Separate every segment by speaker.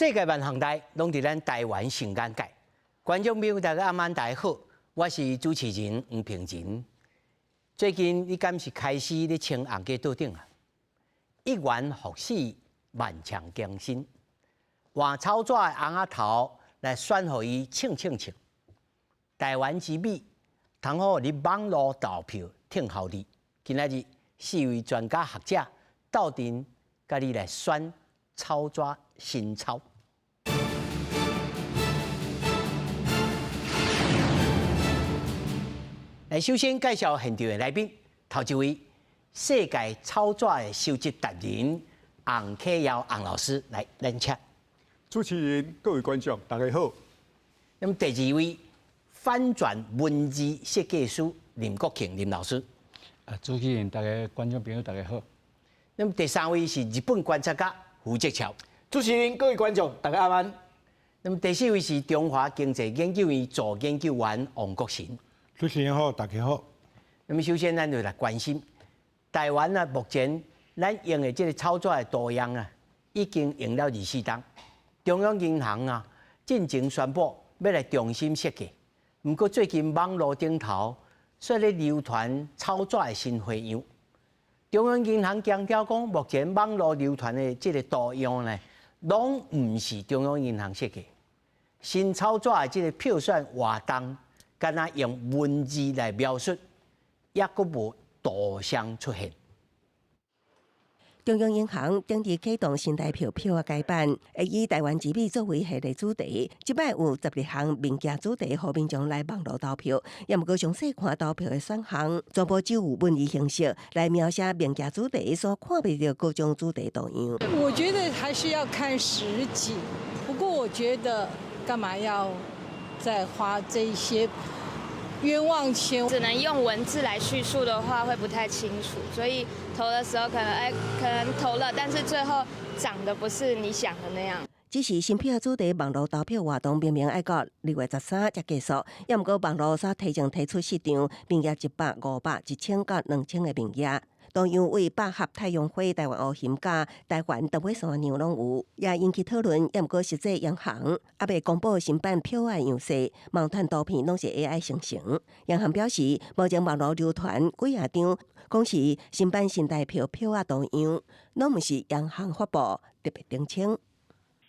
Speaker 1: 世界萬項代攏佇咱台灣上眼界。觀眾朋友大家暗晚大家好，我是主持人黃平仁。最近你敢是開始咧穿紅雞桌頂啊？一元復始，萬象更新。換草紙的尪仔頭來選予伊衝衝衝。台灣之美，通好予你網路投票聽候你。今仔日四位專家學者鬥陣，共你來選草紙新鈔。來，首先介紹現場的來賓，頭一位世界草紙的收集達人洪啟堯洪老師來，咱請。
Speaker 2: 主持人、各位觀眾，大家好。
Speaker 1: 那麼第二位翻轉文字設計師林國慶林老師。
Speaker 3: 啊，主持人、大家觀眾朋友，大家好。
Speaker 1: 那麼第三位是日本觀察家胡哲橋。
Speaker 4: 主持人、各位觀眾，大家晚安。
Speaker 1: 那麼第四位是中華經濟研究院助研究員王國臣。
Speaker 5: 主持人好，大家好。
Speaker 1: 那麼首先，咱就來關心台灣啊，目前咱用的這個草紙的圖樣啊，已經用了24冬。中央銀行啊，進前宣布欲來重新設計。毋過最近網路頂頭煞咧流傳草紙的新花樣。中央銀行強調講，目前網路流傳的這個圖樣呢，攏毋是中央銀行設計。新草紙的這個票選活動，敢若用文字來描述，猶閣無圖像出現。
Speaker 6: 中央銀行頂日啟動新台票票仔改版，會以台灣之美作為系列主題。這擺有12項物件主題，予民眾來網路投票。也毋過詳細看投票的選項，全部只有文字形式來描寫物件主題，所看袂著各種主題圖樣。
Speaker 7: 我覺得還是要看實景，不過我覺得幹嘛要再花這些冤枉錢？
Speaker 8: 只能用文字來敘述的話，會不太清楚，所以投的時候可能哎，可能投了，但是最後長得不是你想的那樣。
Speaker 6: 只是新票主題網路投票活動明明愛到2月13才結束，也毋過網路煞提前推出四張，面額100、500、1000佮2000的面額。同樣為百合、太陽花、台灣烏魚佮台灣長尾山娘攏有，也引起討論。也毋過實際央行猶未公布新版票仔樣式，網傳圖片攏是 AI 生成。央行表示，目前網路流傳幾仔張，講是新版新台票票仔圖樣，攏毋是央行發布，特別澄清。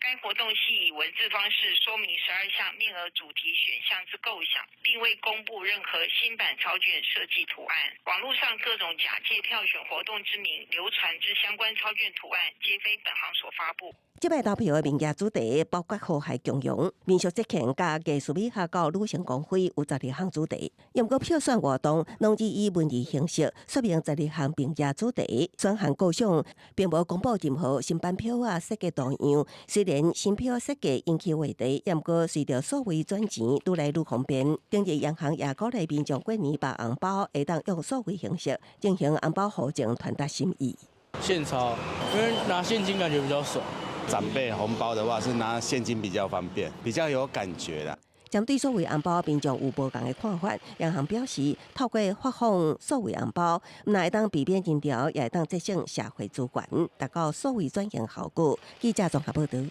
Speaker 9: 該活動係以文字方式說明12項面額主題選項之構想，並未公布任何新版鈔券設計圖案。網路上各種假借票選活動之名流傳之相關鈔券圖案，皆非本行所發布。
Speaker 6: 這擺投票的物件主題包括和諧共融、民俗節慶、佮藝術美學到女性光輝，有12項主題。毋過票選活動攏只以文字形式說明12項物件主題，選項構想，並無公布任何新版票仔設計圖樣。雖然新票設計引起話題，毋過隨著數位轉錢愈來愈方便，頂日央行也鼓勵民眾過年包紅包，會當用數位形式進行紅包互贈，傳達心意。
Speaker 10: 現鈔，因為拿現金感覺比較爽。
Speaker 11: 長輩紅包的話是拿現金比較方便，比較有感覺啦。
Speaker 6: 針對數位紅包，民眾有無仝的看法。央行表示，透過發放數位紅包，毋但會當避免人潮，也會當節省社會資源，達到數位轉型效果。記者綜合報導。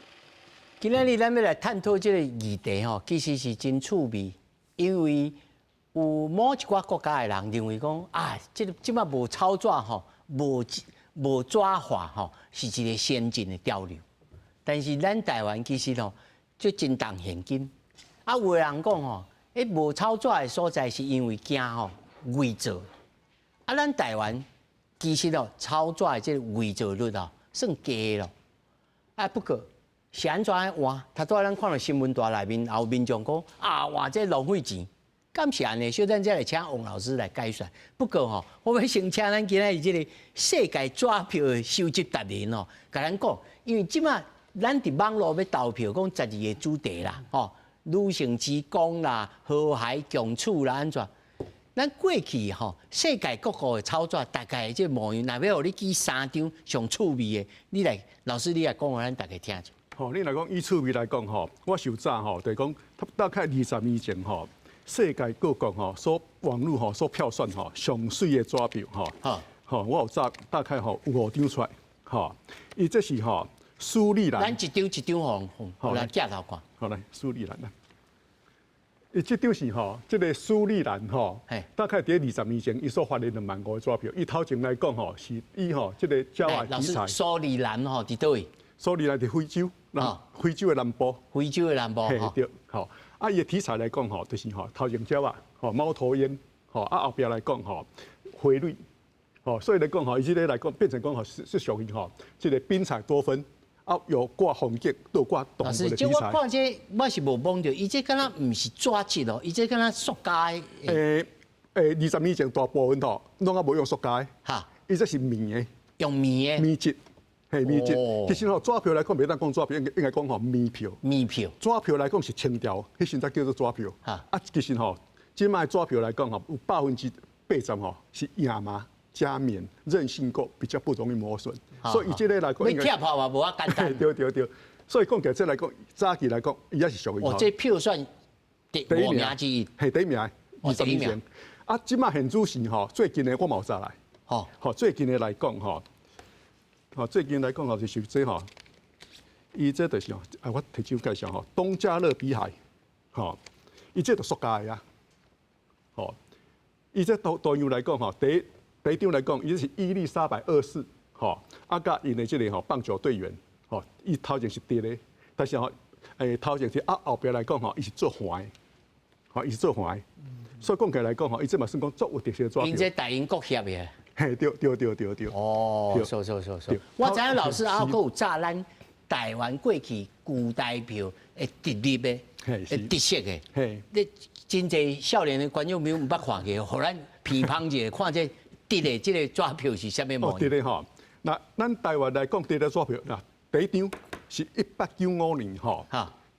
Speaker 1: 今仔日咱欲來探討這個議題吼，其實是真趣味，因為有某一寡國家的人認為講啊，這個這擺無草紙吼，無無紙化吼，是一個先進的潮流。但是咱台灣其實吼，就真重現金。啊，有的人講吼，欸，無草紙的所在是因為驚吼偽造。啊，咱台灣其實哦，草紙的這個偽造率哦，算低咯。啊，不過是按怎換？頭拄仔咱看著新聞台內面，也有民眾講啊，換這浪費錢，敢是按呢？小等下來請王老師來解說。不過吼，我欲先請咱今仔日這個世界紙票的收集達人哦，共咱講，因為這擺咱佇網路欲投票，講12個主題啦，吼，女性之光啦，和諧共處啦，按怎？咱過去吼，世界各國的草紙大概這個模樣，若欲予你舉三張上趣味的，你來，老師你來講予咱大家聽者。
Speaker 2: 吼，你若講以趣味來講吼，我想早吼，就是講大概20年前吼，世界各國吼所網路吼所票選吼上媠的紙票吼，吼，我有早大概吼有五張出來，吼，伊這是吼蘇利蘭。
Speaker 1: 咱一張一張予予咱鏡頭看。
Speaker 2: 好來，蘇利蘭啦。伊這張是吼，這個蘇利蘭吼，大概佇20年前，伊所發的2萬5個紙票。伊頭前來講吼，是以吼這個鳥仔題材。
Speaker 1: 蘇利蘭吼，佇佗位？
Speaker 2: 蘇利蘭佇非洲，非洲的南部。
Speaker 1: 非洲的南部。
Speaker 2: 嘿對，吼。啊，伊的題材來講吼，就是吼頭前鳥仔，吼貓頭鷹，吼啊後壁來講吼花蕊，吼所以來講吼，伊這個來講變成講吼是屬於吼這個濱彩多芬。啊，有掛風景，都有掛動物的題材。
Speaker 1: 老師，這我看這我是無摸著，伊這敢若毋是紙質哦，伊這敢若塑膠的。
Speaker 2: 20年前大部分吼，攏猶無用塑膠的。伊這是棉的。
Speaker 1: 用棉的。
Speaker 2: 棉質，嘿，棉質。其實吼，紙票來講，袂當講紙票，應該講吼棉票。
Speaker 1: 棉票。
Speaker 2: 紙票來講是清朝，彼時才叫做紙票。啊，其實吼，這擺紙票來講吼，有80%吼是亞麻加棉，韌性夠，比較不容易磨損，所以以這個來講，
Speaker 1: 欲拆破嘛無遐簡單。
Speaker 2: 對對對，所以講起來這來講，早期來講，伊也是屬於。
Speaker 1: 哦，這票算第五名之一。
Speaker 2: 係第一名，20年前。啊，這擺現主時吼，最近的我嘛有查來。好，最近的來講吼，好，最近來講吼就是這吼，伊這就是吼，啊，我提張介紹吼，東加勒比海，吼，伊這就塑膠的啊，吼，伊這圖圖樣來講吼，第一張來講，伊是伊麗莎白二世，吼，啊，佮𪜶的這個吼棒球隊員，吼，伊頭前是直的，但是吼，頭前是啊後壁來講吼，伊是做橫的，吼，伊是做橫的，所以講起來講吼，伊這嘛算講足有特色的紙票。
Speaker 1: 𪜶這大英國協的。
Speaker 2: 嘿，對對對對對。
Speaker 1: 哦，是是是是。我知影老師還閣有紮咱台灣過去舊台票的直立的，的特色的。
Speaker 2: 嘿。
Speaker 1: 你真濟少年的觀眾朋友毋捌看過，予咱批判一下，看這。直的這個紙票是啥物模樣？
Speaker 2: 哦，直的吼，那咱台灣來講，直的紙票，嗱，第一張是1895年吼，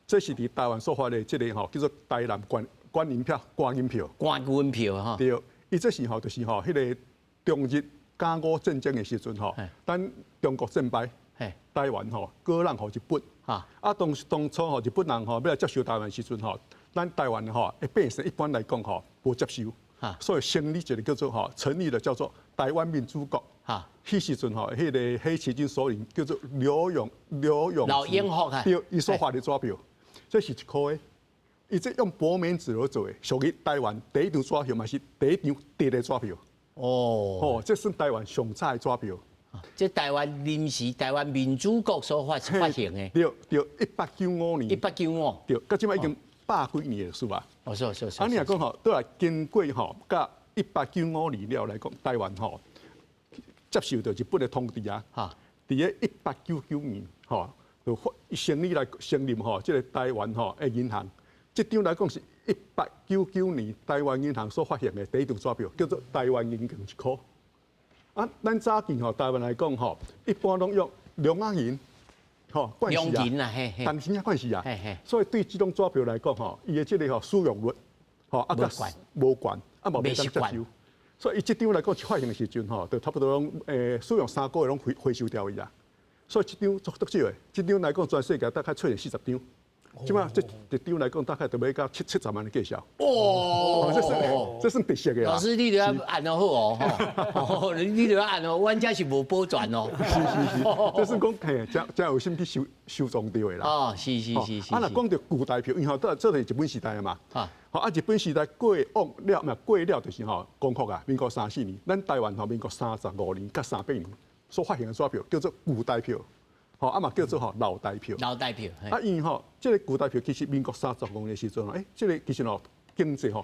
Speaker 2: 這是佇台灣所發的這個吼，叫做台南官官銀票、官銀票。
Speaker 1: 官銀票吼。
Speaker 2: 對，伊這是吼，就是吼，彼個中日甲午戰爭的時陣吼，咱中國戰敗，台灣吼割讓予日本。啊，當初吼日本人吼欲來接收台灣時陣吼，咱台灣吼會變成一般來講吼無接受。所以成立一個叫做吼，成立了叫做台灣民主國。彼時陣吼，彼個黑旗軍首領叫做劉永
Speaker 1: 劉永福啊。
Speaker 2: 對，伊所發的紙票，這是一箍的。伊這用薄棉紙來做的，屬於台灣第一張紙票，嘛是第一張直的紙票。
Speaker 1: 哦，
Speaker 2: 哦，這算台灣上早的紙票。
Speaker 1: 這台灣臨時台灣民主國所發行的。
Speaker 2: 對對，1895年。
Speaker 1: 1895。
Speaker 2: 對，到這擺已經百幾年的歷史啊。
Speaker 1: 哦，是是是。
Speaker 2: 啊，你若講吼，倒來經過吼，佮1895年了來講，台灣吼接受著日本的統治啊。佇咧1899年吼，就發成立來成立吼，這個台灣吼的銀行。這張來講是1899年台灣銀行所發行的第一張紙票，叫做台灣銀行一箍。啊，咱早期吼台灣來講吼，一般攏用兩仔銀，吼，慣勢
Speaker 1: 啊，
Speaker 2: 當時啊慣勢啊，所以對這種紙票來講吼，伊的這個吼使用率，吼啊，無懸，啊嘛袂當接受。所以伊這張來講，一發行的時陣吼，就差不多攏使用3個月攏回收掉伊啊。所以這張足足少的，這張來講全世界大概出現40張。這擺這一張來講，大概就欲到七七十萬的價數。
Speaker 1: 哦，
Speaker 2: 這算特色的。
Speaker 1: 老師，你著愛按好哦，你著愛按哦，阮遮是無保全哦。
Speaker 2: 是是是，這算講嘿，真真有心去收藏著的啦。
Speaker 1: 哦，是是是是。
Speaker 2: 啊，若講著舊台票，因為吼，這是日本時代的嘛。好啊，日本時代過往了，毋過了就是吼，光復啊，民國34年，咱台灣吼，民國35年佮38年所發行的紙票叫做舊台票。吼，啊嘛叫做吼老台票。
Speaker 1: 老台票。
Speaker 2: 啊，因為吼，這個舊台票其實民國35年的時陣，欸，這個其實吼經濟吼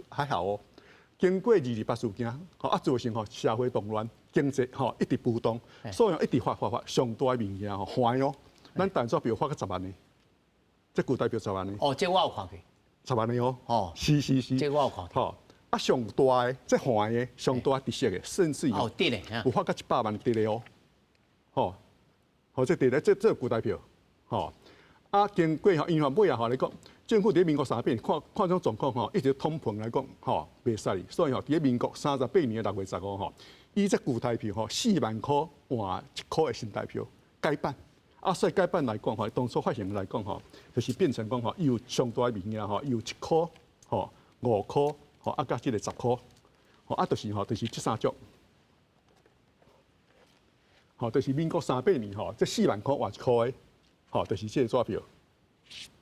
Speaker 2: 還好哦。經過228事件，吼啊造成吼社會動亂，經濟吼一直浮動，所以一直發發發上大的物件吼壞哦。咱台灣紙票發到十萬的，這舊台票十萬的。
Speaker 1: 哦，這我有看過。
Speaker 2: 十萬的哦。哦，是是是。
Speaker 1: 這我有看過。
Speaker 2: 吼，啊上大的這黃的上大特色的，甚至
Speaker 1: 有直的，
Speaker 2: 有發到100萬直的哦。吼。吼，這佇咧這舊台票，吼，啊，經過吼，因為尾仔吼來講，政府佇民國三十八年看看這種狀況吼，一直通膨來講吼，袂使，所以吼，佇咧民國38年6月15吼，以這舊台票吼4萬箍換1箍的新台票改版，啊，所以改版來講吼，當初發行來講吼，就是變成講吼，伊有上大的物件吼，伊有1箍吼、5箍吼，啊，佮這個10箍，吼，啊，就是吼，就是這三種。吼，就是民國300年吼，這4萬箍換一箍的，吼，就是這個紙票，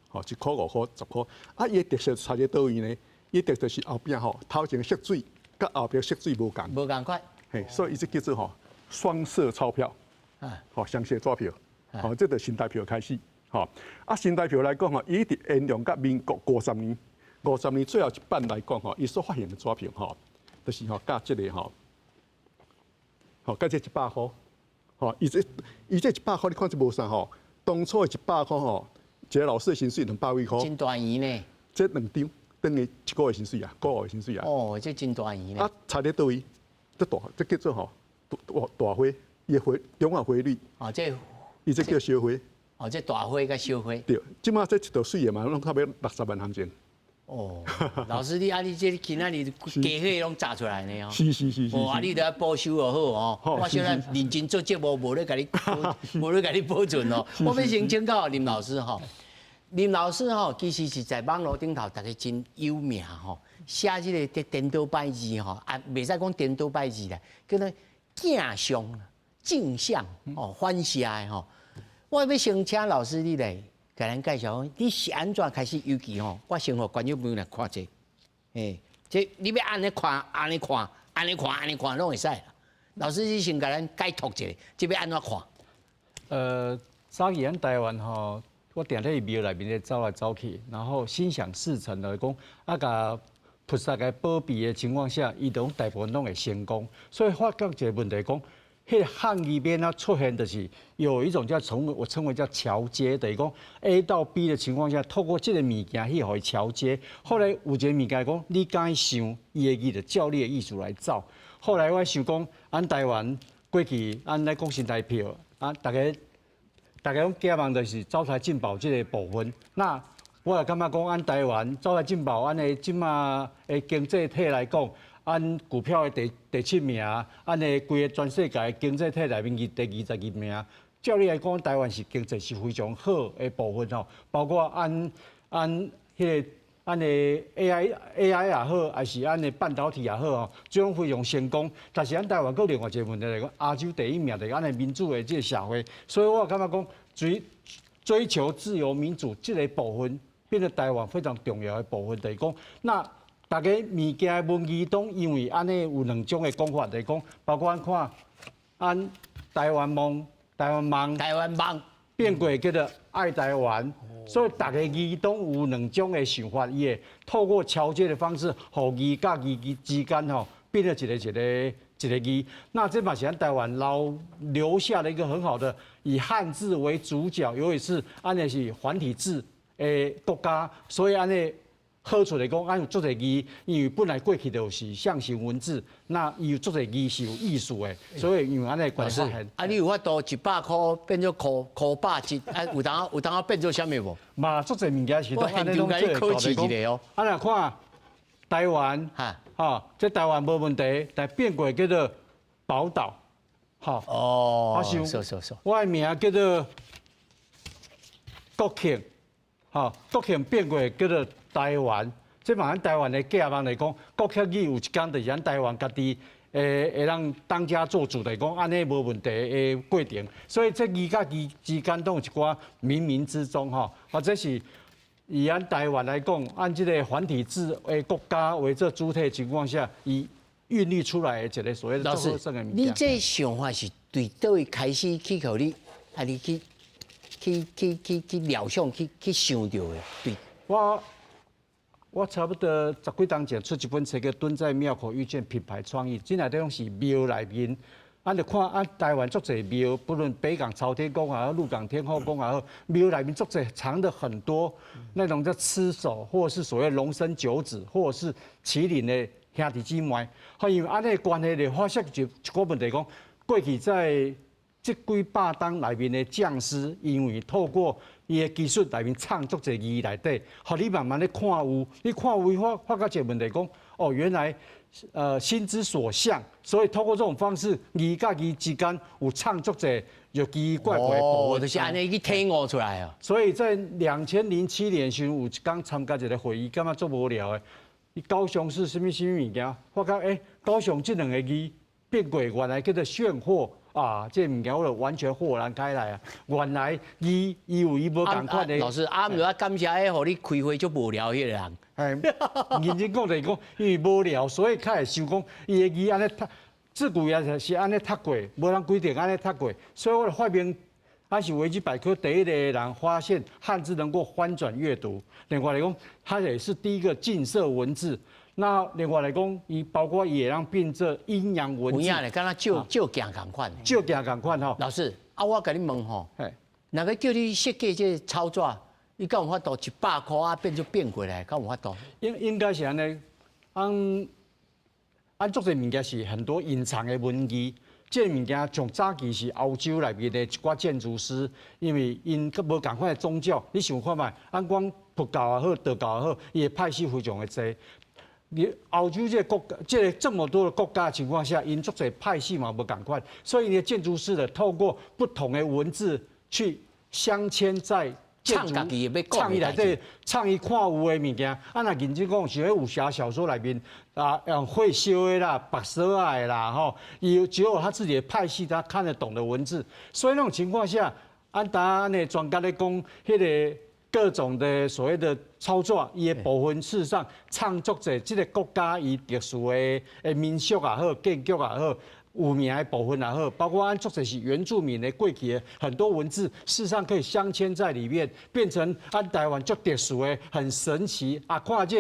Speaker 2: 吼，1箍、5箍、10箍。啊，伊的特色差佇佗位呢？伊特色是後壁吼，頭前色水佮後壁色水無仝。
Speaker 1: 無仝款。
Speaker 2: 嘿，所以伊這叫做吼雙色鈔票。啊。吼，雙色紙票。吼，這就新台票開始。吼，啊，新台票來講吼，伊一直沿用到民國五十年，五十年最後一版來講吼，伊所發行的紙票吼，就是吼佮這個吼，吼佮這100箍。吼，伊這一百箍，你看這無啥吼？當初的一百箍吼，一個老師的薪水200幾箍。
Speaker 1: 真大圓呢。
Speaker 2: 這兩張等於一個月薪水啊，個月薪水啊。
Speaker 1: 哦，這真大圓呢。
Speaker 2: 啊，差佇佗位？這大，這叫做吼大大匯，伊匯中華匯率。
Speaker 1: 哦，這。
Speaker 2: 伊這叫小匯。
Speaker 1: 哦，這大匯佮小匯。
Speaker 2: 對，這馬這一道水的嘛，攏差不多60萬行情。
Speaker 1: 哦，老師你啊，你這今仔日家伙攏炸出來呢吼。
Speaker 2: 是是是是。
Speaker 1: 哦，啊，你著愛保守就好哦。我小可認真做節目，無咧共你，無咧共你保存哦。我欲先請教林老師吼，林老師吼，其實是在網路頂頭，大家真有名吼，寫這個顛倒擺字吼，啊，袂使講顛倒擺字啦，叫做鏡像、鏡像哦，反射的吼。我欲先請老師你來。共咱介紹，你是按怎開始？尤其吼，我先予觀眾朋友來看這個，欸，這你欲按呢看，按呢看，按呢看，按呢看，攏會使。老師，你先共咱解讀一下，這欲按怎看？
Speaker 3: 早期咱台灣吼，我定佇廟內面咧走來走去，然後心想事成的講，啊，共菩薩共保庇的情況下，伊攏大部分攏會成功。所以發覺一個問題講。彼個漢語邊啊出現，就是有一種叫從我稱為叫橋接，等於講 A 到 B 的情況下，透過這個物件去予伊橋接。後來有一個物件講，你敢想，伊的字就照你的意思來走。後來我想講，咱台灣過去，咱來講新台票，啊，逐家攏寄望就是招財進寶這個部分。那我也感覺講，咱台灣招財進寶，按呢這馬的經濟體來講。按股票的第七名，按呢規個全世界經濟體內面第22名。照理來講，台灣是經濟是非常好的部分吼，包括按按彼個按的 AI 也好，還是按的半導體也好吼，這種非常成功。但是咱台灣閣另外一個問題來講，亞洲第一名就是按呢民主的這個社會，所以我感覺講追求自由民主這個部分，變成台灣非常重要的部分，就是講那。逐家物件的文字攏因為按呢有兩種的講法來講，包括咱看，按台灣夢、台灣夢、
Speaker 1: 台灣夢
Speaker 3: 變過叫做愛台灣，所以逐個字攏有兩種的想法，伊會透過橋接的方式，予字佮字之間吼變成一個一個一個字。那這嘛是咱台灣老留下了一個很好的以漢字為主角，尤其是按呢是繁體字的國家，所以按呢。好處來講，按有足濟字，因為本來過去就是象形文字，那伊有足濟字是有意思的，所以因為按呢關係。
Speaker 1: 啊，你有法度100箍變做箍箍百一，啊，有當有當變做啥物無？
Speaker 3: 嘛，足濟物件是都按呢攏
Speaker 1: 做考試一下哦。
Speaker 3: 啊，若看台灣，哈，這台灣無問題，但變過叫做寶島，吼。
Speaker 1: 哦，
Speaker 3: 我的名叫做國慶，吼，國慶變過叫做台灣，這嘛咱台灣的寄望來講，國慶日有一工就是咱台灣家己會當當家做主來講，按呢無問題的過程。所以這字佮字之間都有一寡冥冥之中吼，或者是以咱台灣來講，按這個繁體字的國家為做主體的情況下，伊孕育出來的一個所謂的
Speaker 1: 老師，你這想法是對佗位開始去予你，啊你去去去去去料想去去想著的？對，
Speaker 3: 我差不多十幾年前出一本冊叫《蹲在廟口遇見品牌創意》，這內底攏是廟內面，啊，就看啊，台灣足濟廟，不論北港朝天宮也好，鹿港天後宮也好，廟內面足濟藏的很多那種叫螭首，或者是所謂龍生九子，或者是麒麟的兄弟姊妹。因為按呢關係就發生一個問題，講過去在這幾百冬內面的匠師，因為透過伊的技術內面創作這個字內底，予你慢慢咧看有，你看有發覺一個問題，講哦，原來心之所向，所以透過這種方式，字佮字之間有創作者有奇奇怪怪的部
Speaker 1: 分，就是按呢去體悟出來啊。
Speaker 3: 所以在2007年時，有一工參加一個會議，感覺足無聊的。高雄市啥物啥物物件，發覺高雄這兩個字變過原來叫做炫貨。啊，這个物件我就完全豁然開來啊！原來伊伊有伊無仝款的。
Speaker 1: 老師，啊，毋啊感謝彼予你開會足無聊彼个人。
Speaker 3: 哎，認真講就是講，因為無聊，所以較會想講，伊的字按呢讀，自古也是按呢讀過，無人規定按呢讀過，所以我就發明，啊是維基百科第一個人發現漢字能夠翻轉閱讀。另外來講，它也是第一個鏡射文字。那另外來講，伊包括伊會當變做陰陽文字。
Speaker 1: 有影咧，敢若照照鏡仝款。
Speaker 3: 照鏡仝款吼。
Speaker 1: 老師，啊，我共你問吼，若欲叫你設計這個鈔紙，你敢有法度100箍啊變做變過來？敢有法度？
Speaker 3: 應該是按呢，按按足濟物件是很多隱藏的文字。這個物件從早期是歐洲內面的一寡建築師，因為𪜶閣無仝款的宗教，你想看覓？按講佛教也好，道教也好，伊的派系非常的濟。你歐洲這個國家，這個這麼多的國家的情況下，𪜶足濟派系嘛無仝款，所以呢，建築師的透過不同的文字去鑲嵌在建築，創伊內底，創伊看有的物件。啊，若認真講，是喺武俠小說內面啊，用會修的啦、白蛇的啦，吼，伊只有他自己的派系，他看得懂的文字。所以那種情況下，按當按專家咧講，彼個。各種的所謂的操作，伊的部分事實上創作者這個國家伊特殊的的民俗也好，建築也好，有名的部分也好，包括按作者是原住民的過去的很多文字，事實上可以鑲嵌在裡面，變成按台灣足特殊的、很神奇啊！看這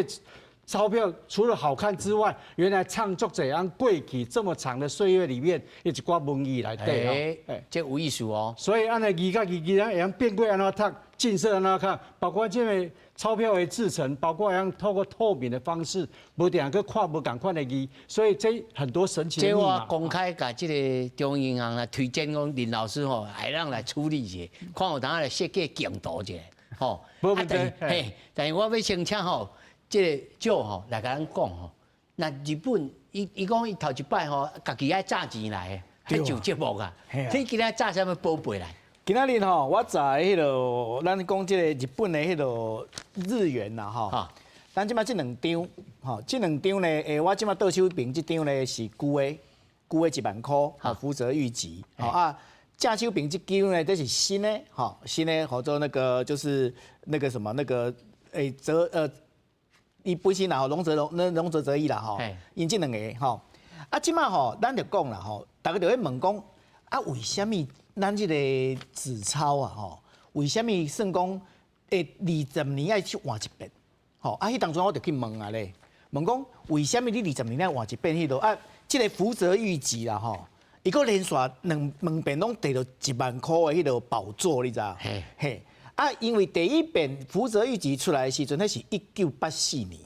Speaker 3: 鈔票除了好看之外，原來創作者按過去這麼長的歲月裡面，一寡文字來底
Speaker 1: 哦，這有意思哦。
Speaker 3: 所以按呢字佮字字會當變過按怎讀，鏡射按怎看，包括這個鈔票的製成，包括用透過透明的方式，無定去看無仝款的字，所以這很多神奇的密碼。
Speaker 1: 這我公開共這个中央銀行來推薦講林老師吼，會當來處理一下，看有當來設計鏡圖一下，吼。
Speaker 3: 無問題。
Speaker 1: 嘿，但是我欲先請吼。這个趙吼來共咱講吼，那日本伊伊講伊頭一擺吼，家己愛詐錢來的，去上節目啊。你今仔詐啥物寶貝來？
Speaker 4: 今仔日吼，我在彼个咱講這个日本的彼个日元啦吼。咱這擺這兩張，吼，這兩張呢，我這擺倒手邊這張呢是舊的，舊的1萬箍，吼，福澤諭吉，吼啊，正手邊這張呢，這是新的，吼，新的，號做那個就是那個什麼那個，澤。伊本身啦吼，瀧澤龍那瀧澤哲一啦吼，𪜶這兩个吼，啊，這擺吼，咱就講啦吼，逐家就會問講，啊，為啥物咱這个紙鈔啊吼，為啥物算講20年愛去換一遍？吼，啊，彼當陣我就去問啊咧，問講為啥物你20年愛換一遍彼落啊？這个福澤諭吉啦吼，伊閣連續兩遍攏摕著1萬箍的彼个寶座，你知影？嘿。啊，因為第一遍福澤諭吉出來的時陣，彼是1984年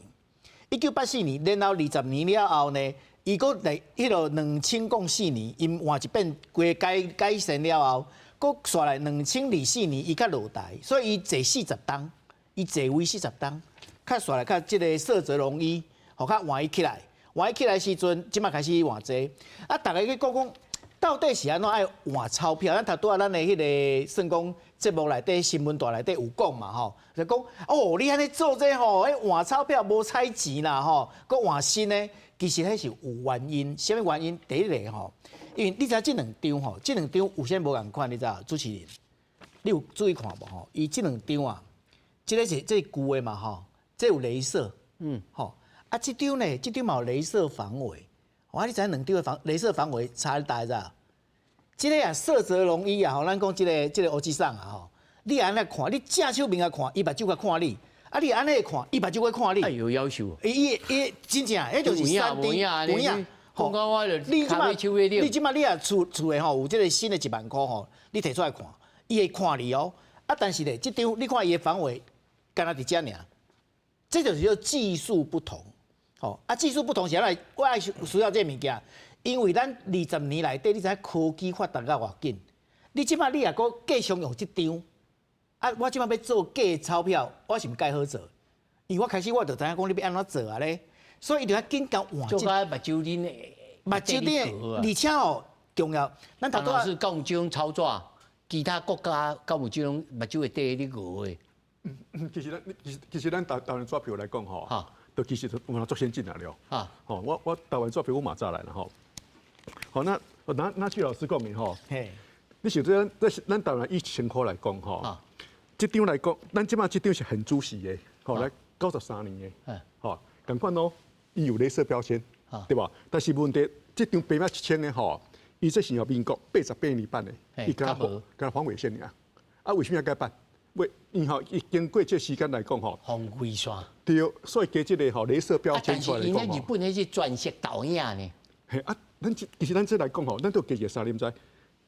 Speaker 4: ，1984年，然後20年了後呢，伊閣來彼个2004年，𪜶換一遍規改改善了後，閣煞來2024年，伊閣落台，所以伊坐40冬，伊坐位40冬，較煞來較這个澀澤龍一，予較換伊起來，換伊起來時陣，這擺開始換這，啊，逐家去講講，到底是按怎愛換鈔票？咱頭拄仔咱的彼个算講節目內底新聞台內底有講嘛吼，就講哦，你按呢做這吼，彼換鈔票無彩錢啦吼，閣換新的，其實彼是有原因，啥物原因？第一个吼，因為你知這兩張吼，這兩張有啥無仝款？你知影？主持人，你有注意看無吼？伊這兩張啊，這个是這是舊的嘛吼，這有雷射，吼，啊，這張呢，這張嘛有雷射防偽。哇！你知影兩張的防雷射防偽差佇佗？這个啊，澀澤龍一啊，吼，咱講這个這个歐吉桑啊，吼，你按呢看，你正手面來看，伊目睭會看你；啊，你按呢看，伊目睭會看你。
Speaker 1: 哎，有要求。
Speaker 4: 伊伊真正，彼就是3D
Speaker 1: 有影。吼，
Speaker 4: 你這擺你這擺你若厝厝的吼，有這个新的1萬箍吼，你提出來看，伊會看你哦。啊，但是咧，這張你看伊的防偽，敢若佇遮爾，這就是叫技術不同。吼啊，技術不同是按怎？我愛需要這个物件，因為咱20年內底，你知影科技發達到偌緊。你這擺你若閣繼續用這張，啊，我這擺欲做假鈔票，我是毋蓋好做？因為我開始我就知影講你欲按怎做啊咧，所以伊就愛緊共換。
Speaker 1: 做甲目睭頂的，
Speaker 4: 目睭頂的，而且吼重要。咱頭拄
Speaker 1: 仔是敢有這種操作？其他國家敢有這種目睭會綴咧熬的？
Speaker 2: 其實咱其實咱台灣紙票來講吼。就其實有足先進了。吼，我台灣紙票我嘛早來啦吼。好，那那據老師講的吼，你想這這咱台灣以1000箍來講吼，這張來講，咱這擺這張是很主時的，吼來93年的，吼，仝款咯，伊有鐳射標籤，對吧？但是問題，這張白馬一千的吼，伊這是予民國88年版的，伊敢若防偽線爾。啊，為什麼要改版？為因吼，伊經過這時間來講吼，
Speaker 1: 防偽線。
Speaker 2: 對，所以加這個吼鐳射標籤出來來講吼。
Speaker 1: 但是日本彼是全色投影呢。
Speaker 2: 嘿啊，咱這其實咱這來講吼，咱都加一個啥你毋知？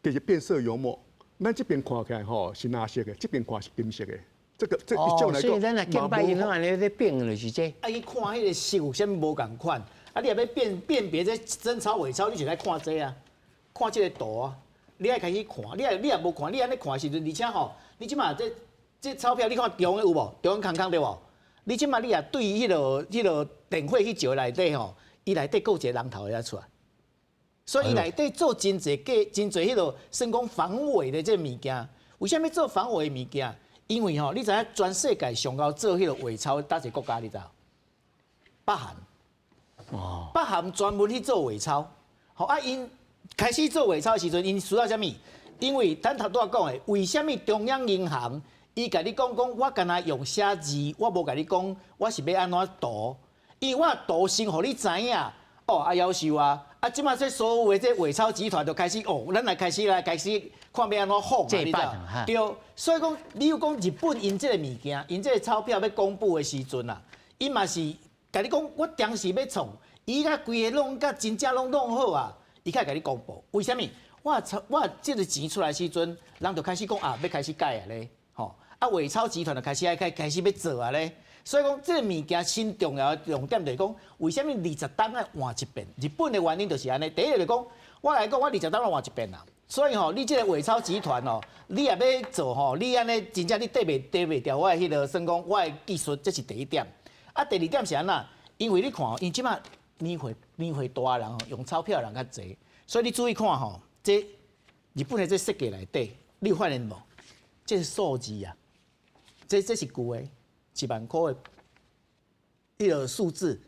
Speaker 2: 加一個變色油墨，咱這邊看起來吼是藍色的，這邊看是金色的。這個這一種來講，
Speaker 1: 所以咱若見擺伊攏按呢咧變就是這。
Speaker 4: 啊，伊看彼個色有啥物無仝款？啊，你若欲辨別這真鈔偽鈔，你就愛看這啊，看這個圖啊。你愛開始看，你若無看，你按呢看的時陣，而且吼，你這馬這鈔票，你看中的有無？中間空空對無？你這馬你若對彼個電火去照內底吼，伊內底閣有一個人頭會出來。所以伊內底做真濟假、真濟彼個算講防偽的這個物件。為啥物做防偽的物件？因為吼，你知影全世界上𠢕做彼個偽鈔，佗一個國家你知無？北韓。哦。北韓專門去做偽鈔。吼啊，𪜶開始做偽鈔的時陣，𪜶需要啥物？因為咱頭拄仔講的，為啥物中央銀行伊共你講講，我干焦用寫字，我無共你講，我是欲按怎塗？因為我塗先予你知影，哦，啊，夭壽啊！啊，這馬這所有的這偽鈔集團就開始哦，咱來開始看欲按怎仿啊，你知無？對，所以講，你有講日本𪜶這個物件，𪜶這個鈔票欲公布的時陣啊，伊嘛是共你講，我當時欲創，伊共規个攏共真正攏弄好啊，伊才共你公布。為啥物？我這個錢出來時陣，人就開始講啊，欲開始改啊咧，吼啊，偽鈔集團就開始愛開始欲做啊咧。所以講，這個物件真重要的重點就是講，為啥物20冬愛換一遍？日本的原因就是按呢。第一個就是講，我來講，我20冬愛換一遍啦。所以吼，你這個偽鈔集團哦，你若欲做吼，你按呢真正你綴袂牢我的彼個算講，我的技術，這是第一點。啊，第二點是按怎？因為你看，𪜶這馬年歲大的人吼，用鈔票的人較濟，所以你注意看吼，這日本的這設計內底，你有發現無？這是數字啊，這是舊的。1萬箍的彼個數字，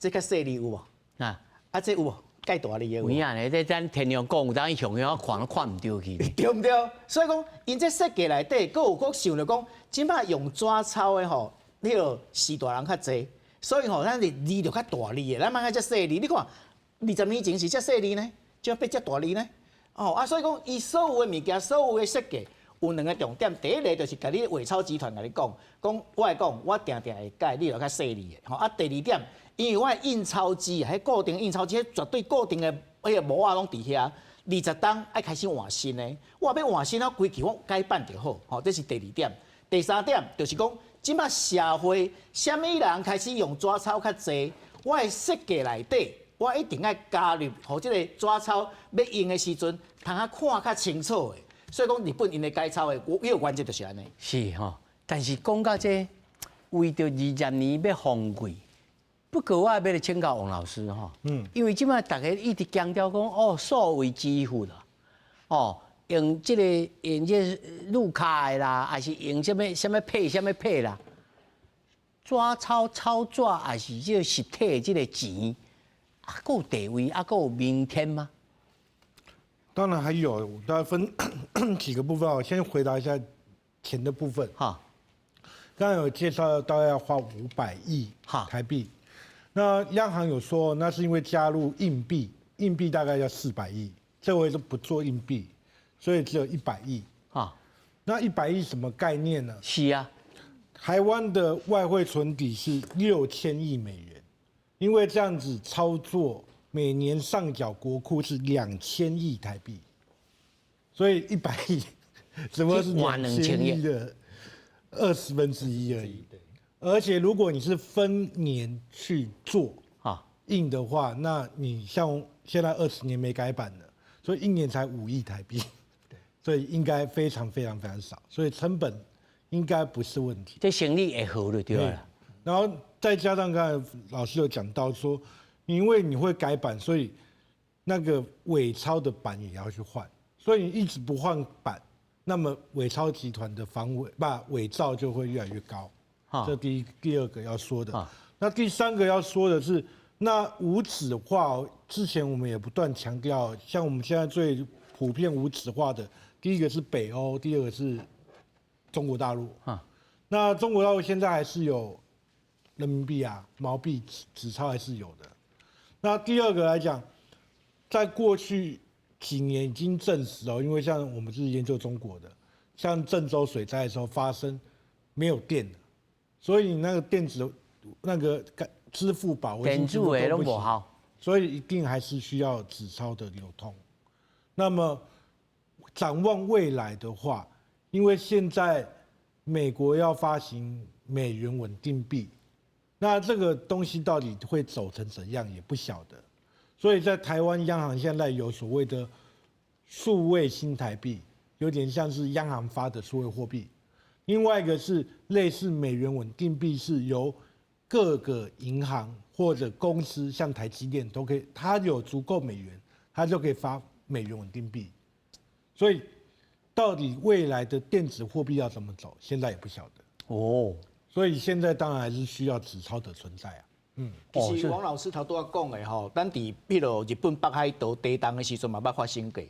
Speaker 4: 這較細膩有無？啊，啊，這有無？蓋大字的有。
Speaker 1: 有影咧，這咱天陽講有當雄雄看攏看毋著去。
Speaker 4: 對毋對？所以講，𪜶這設計內底，閣有閣想著講，這馬用紙鈔的吼，彼個序大人較濟，所以吼，咱是字就較大字的，咱莫愛遮細膩。你看，20年前是遮細膩呢，這變遮大字呢？哦，啊，所以講，伊所有的物件，所有的設計。有兩個重點，第一個就是共你偽鈔集團共你講，講我會講，我定定會改，你就較細膩的。吼啊，第二點，因為我的印鈔機啊，彼固定印鈔機，彼絕對固定的彼個模仔攏佇遐，20冬愛開始換新的，我欲換新，我規氣我改版就好。吼，這是第二點。第三點就是講，這馬社會啥物人開始用紙鈔較濟，我的設計內底，我一定愛加入，予這個紙鈔欲用的時陣，通較看較清楚的。所以講，日本𪜶的改鈔的，彼個原則就是按呢。
Speaker 1: 是吼，但是講到這，為著20年欲防偽，不過我欲來請教王老師吼，因為這馬大家一直強調講，哦，數位支付啦，哦，用這個用這個路卡的啦，還是用啥物啥物 pay 啥物 pay 啦，紙鈔鈔紙還是這個實體的這個錢，啊，閣有地位，啊，閣有明天嗎？
Speaker 5: 當然還有，大概分幾個部分我先回答一下錢的部分。
Speaker 1: 哈，
Speaker 5: 剛剛有介紹大概要花500億台幣，那央行有說那是因為加入硬幣，硬幣大概要400億，這回是不做硬幣，所以只有一百億。
Speaker 1: 啊，
Speaker 5: 那一百億什麼概念呢？
Speaker 1: 是啊，
Speaker 5: 台灣的外匯存底是6000億美元，因為這樣子操作。每年上繳國庫是2000億台幣，所以一百億只不過是兩千億的1/20而已。而且如果你是分年去做
Speaker 1: 啊
Speaker 5: 印的話，那你像現在20年沒改版了，所以一年才5億台幣，所以應該非常非常非常少，所以成本應該不是問題。
Speaker 1: 這生意會好就對了。
Speaker 5: 然後再加上剛才老師有講到說。因為你會改版，所以那個偽鈔的版也要去換，所以你一直不換版，那麼偽鈔集團的防偽不偽造就會越來越高。這第一、第二個要說的。那第三個要說的是，那無紙化之前我們也不斷強調，像我們現在最普遍無紙化的，第一個是北歐，第二個是中國大陸。那中國大陸現在還是有人民幣啊、毛幣、紙鈔還是有的。那第二個來講，在過去幾年已經證實哦，因為像我們是研究中國的，像鄭州水災的時候發生沒有電，所以你那個電子那個支付寶、微信支付都不行，所以一定還是需要紙鈔的流通。那麼展望未來的話，因為現在美國要發行美元穩定幣，那這個東西到底會走成怎樣也不曉得。所以在台灣央行現在有所謂的數位新台幣，有點像是央行發的數位貨幣。另外一個是類似美元穩定幣，是由各個銀行或者公司，像台積電都可以，它有足夠美元，它就可以發美元穩定幣。所以到底未來的電子貨幣要怎麼走，現在也不曉得。哦，所以現在當然還是需要紙鈔的存在啊。
Speaker 4: 嗯，其實王老師頭拄仔講的吼，咱佇彼落日本北海道地動的時陣嘛捌發生過。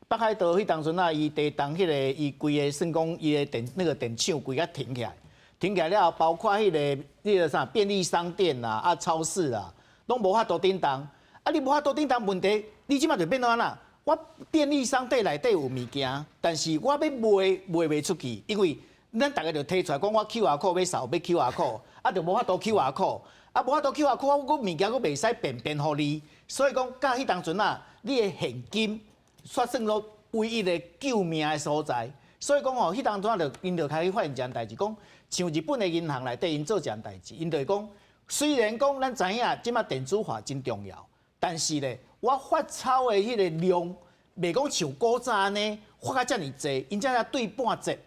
Speaker 4: 北海道彼當陣啊，伊地動彼個伊規个算講伊的電那個電廠規个停起來，停起來了後，包括彼個啥便利商店啦、啊超市啦，攏無法度振動。啊，你無法度振動，問題你這馬就變做按怎？我便利商店內底有物件，但是我欲賣賣袂出去，因為咱逐家就提出來講，我 QR code 欲掃欲 QR code，啊就無法度 QR code，啊無法度 QR code，我閣物件閣袂使變變予你，所以講到彼當陣啊，你的現金煞算做唯一的救命的所在。所以講吼，彼當陣啊，就𪜶就開始發現一件代誌，講像日本的銀行內底，𪜶做一件代誌，𪜶就會講，雖然講咱知影這馬電子化真重要，但是咧，我發鈔的彼个量，袂講像古早按呢發甲遮爾濟，𪜶才對半折，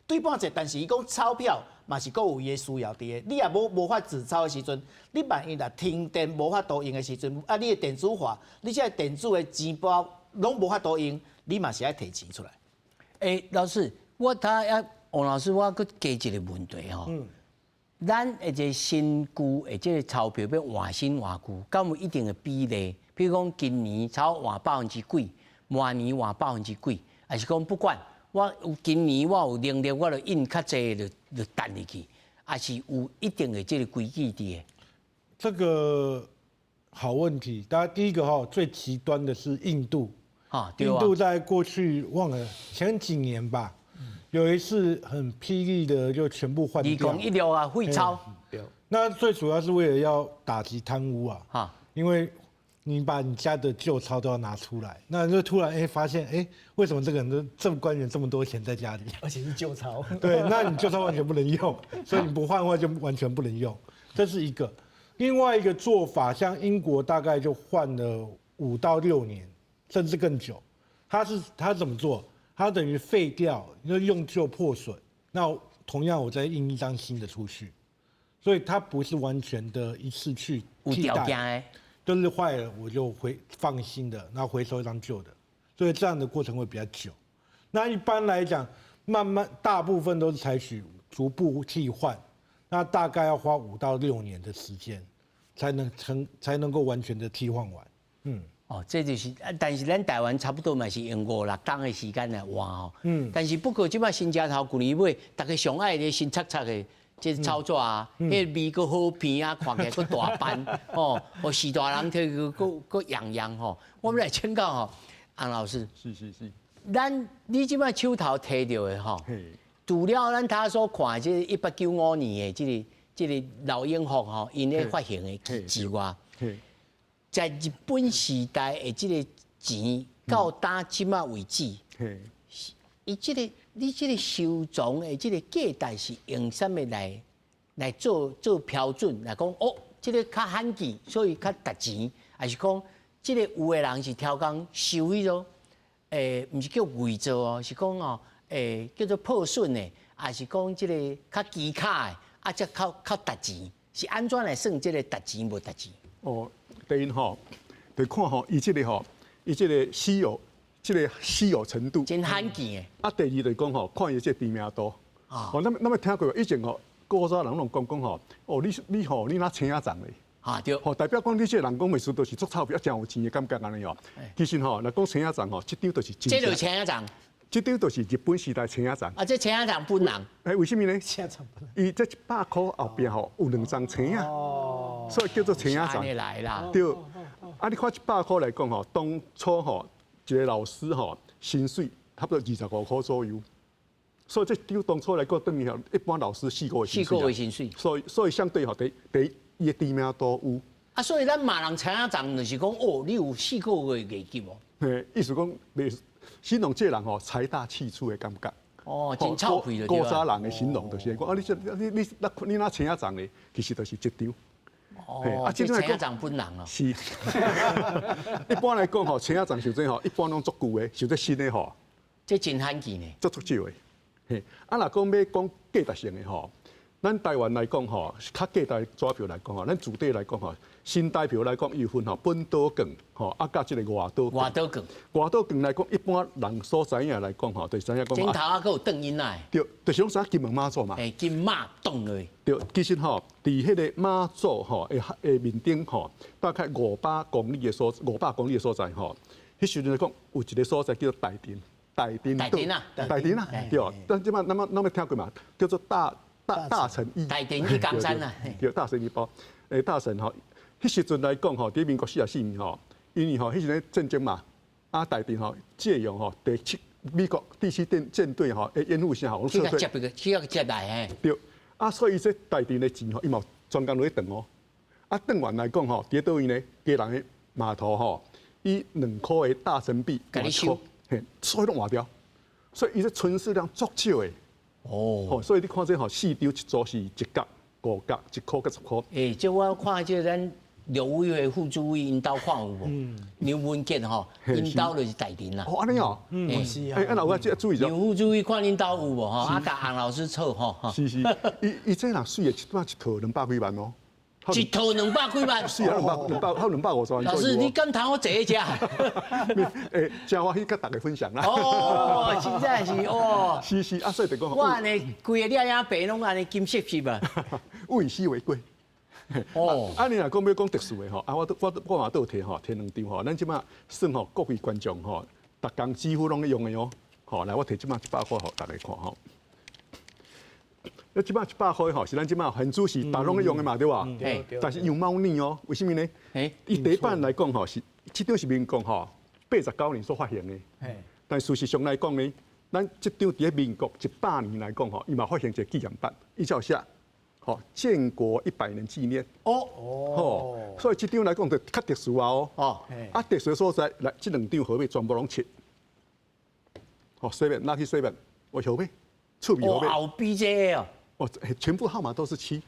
Speaker 4: 對半折。但是伊講鈔票嘛是閣有伊的需要佇的。你若無發紙鈔的時陣，你萬一若停電無法度用的時陣，啊，你的電子化，你這個電子的錢包攏無法度用，你嘛是愛提錢出來。
Speaker 1: 欸，老師，我他啊，王老師，我閣加一個問題吼。咱的這個新舊的這個鈔票欲換新換舊，敢有一定的比例？比如講，今年鈔換百分之幾，明年換百分之幾，還是講不管我有今年我有能力，我就印較濟就擲入去，還是有一定的這個規矩佇的？
Speaker 5: 這個好問題。當然，第一個哈，最極端的是印度。印度在過去忘了前幾年吧，有一次很霹靂的就全部換掉。
Speaker 1: 2016啊，廢鈔。
Speaker 5: 那最主要是為了要打擊貪污啊。因為你把你家的舊鈔都要拿出來，那就突然哎發現哎，為什麼這個人這麼官員這麼多錢在家裡？
Speaker 4: 而且是舊鈔。
Speaker 5: 對，那你舊鈔完全不能用，所以你不換的話就完全不能用。這是一個。另外一個做法，像英國大概就換了5到6年，甚至更久。他怎麼做？他等於廢掉，就用舊破損。那同樣我再印一張新的出去，所以它不是完全的一次去替代。就是壞了我就回放新的，然後回收一張舊的，所以這樣的過程會比較久。那一般來講，慢慢大部分都是採取逐步替換，那大概要花5到6年的時間，才能夠完全的替換完。嗯，
Speaker 1: 哦，這就是，但是咱台灣差不多嘛是用五六冬的時間來換吼。但是不過這擺新正頭舊年尾，大家上愛的新擦擦的。這個鈔紙啊，彼个味閣好鼻啊，看起來閣大範吼，哦，序大人提去閣閣樣樣吼。我們來請教吼，洪老師，
Speaker 2: 是是是，
Speaker 1: 咱你這擺手頭提著的吼，除了咱頭所看這1895年的這個劉永福吼，𪜶咧發行的之外，在日本時代的這個錢到今這擺為止，伊這個。你這個收藏的這個價值是用啥物來做標準？來講哦，這個較罕見，所以較值錢，還是講這個有的人是刁工收彼種，毋是叫偽造哦，是講哦，叫做破損的，還是講這個較奇巧的，啊，才較值錢？是按怎來算這個值錢無值錢？
Speaker 2: 哦，第一吼，就看吼，伊這個吼，伊這個稀有。這個稀有程度
Speaker 1: 真罕見的。
Speaker 2: 啊，第二就是講吼，看伊這個知名度。哦，咱咱有聽過以前吼，古早人攏講講吼，哦，你你吼，你若青仔藏咧，
Speaker 1: 哈對。
Speaker 2: 吼，代表講你這個人講袂輸都是足臭屁，啊，誠有錢的感覺按呢哦。其實吼，若講青仔叢吼，這張就是
Speaker 1: 這就青仔叢。
Speaker 2: 這張就是日本時代青仔叢。
Speaker 1: 啊，這青仔叢本人。
Speaker 2: 欸，為什麼呢？
Speaker 12: 青仔叢本人。
Speaker 2: 伊這100箍後壁吼有兩張青仔，所以叫做青仔叢。
Speaker 1: 來啦。
Speaker 2: 對。啊，你看100箍來講吼，當初吼一個老師吼薪水差不多25箍左右，所以這張當初來講等於一般老師四個月薪水。
Speaker 1: 四個月薪水。
Speaker 2: 所以相對吼，第一伊的知名度有。
Speaker 1: 啊，所以咱罵人青仔叢就是講，哦，你有四個月月給無？
Speaker 2: 嘿，意思講，形容這個人吼財大氣粗的感覺。
Speaker 1: 哦，真臭屁就對。
Speaker 2: 古早人的形容就是講，啊，你你你你若青仔叢咧，其實就是這張。
Speaker 1: 哦，這青仔叢本人哦。
Speaker 2: 是。一般來講吼，青仔叢像這吼，一般攏足舊的，像這新的吼。
Speaker 1: 這真罕見呢。
Speaker 2: 足足少的。嘿，啊，若講欲講價值性的吼，咱台灣來講吼，較價值紙票來講吼，咱主底來講吼，新台票來講，伊有分吼本島券吼，啊，佮這個外島
Speaker 1: 外島券。
Speaker 2: 外島券來講，一般人所知影來講吼，就是知影講。
Speaker 1: 前頭啊，閣有轉音仔。
Speaker 2: 對，就是攏知影金門媽祖嘛。
Speaker 1: 欸，金馬轉落。
Speaker 2: 對，其實吼，佇彼個媽祖吼的面頂吼，大概500公里的所在吼，彼時陣來講有一個所在叫做大田，大田
Speaker 1: 大田啊，
Speaker 2: 大田啊，對。但這擺咱咱欲聽過嘛？叫做大城一，
Speaker 1: 大田一岡山啊，
Speaker 2: 對，大城一包，欸，大城吼，彼時陣來講吼，佇民國44年吼，因為吼彼時陣戰爭嘛，啊，大田吼借用吼第七美國第七艦隊吼的掩護下吼，
Speaker 1: 去共接個，去共接來嘿。
Speaker 2: 對，啊，所以這大田的錢吼，伊嘛專工落去轉哦，啊，轉完來講吼，佇佗位呢，基隆的碼頭吼，以兩箍的大成幣，
Speaker 1: 共你收，
Speaker 2: 嘿，所以攏換掉，所以伊這存世量足少的。哦，所以你看這吼四張一組是一角、五角、一箍佮十箍。
Speaker 1: 欸，這我看這咱陸委會副主委𪜶兜看有無？劉文傑吼，𪜶兜就是大田啦。
Speaker 2: 哦，按呢哦，
Speaker 1: 嗯，
Speaker 12: 是啊。
Speaker 2: 欸，啊，那我這注意
Speaker 1: 劉副主委看恁兜有無吼？啊，共洪老師測吼。
Speaker 2: 是是，伊這人水的，一擺一套200幾萬哦。
Speaker 1: 一套200幾萬。
Speaker 2: 是啊，250萬。
Speaker 1: 老師，你敢通我坐一遮？
Speaker 2: 欸，真歡喜佮大家分享啦。
Speaker 1: 哦，真正是哦。
Speaker 2: 是是，啊，所以就講。
Speaker 1: 我按呢，規个領影白攏按呢金色色啊。
Speaker 2: 物以稀為貴。哦，啊，你若講欲講特殊的吼，啊，我嘛都有提吼，提兩張吼，咱這擺算吼各位觀眾吼，逐工幾乎攏咧用的哦。好，來我提這擺100箍予大家看吼。那這擺100箍吼，是咱這擺現主時逐攏咧用的嘛，對吧？
Speaker 1: 對。
Speaker 2: 但是樣貓膩哦，為什麼呢？伊第一版來講吼，是這張是民國吼89年所發行的。但事實上來講呢，咱這張佇咧民國100年來講吼，伊嘛發行一個紀念版，伊才有寫吼建國100年紀念。
Speaker 1: 哦。
Speaker 2: 吼，所以這張來講就較特殊啊哦。
Speaker 1: 哦。
Speaker 2: 啊，特殊的所在，來這兩張號碼全部攏七。吼，洗面，拿去洗面，我號碼，厝邊號碼。
Speaker 1: 後邊這個哦。
Speaker 2: 哦，全部號碼都是七。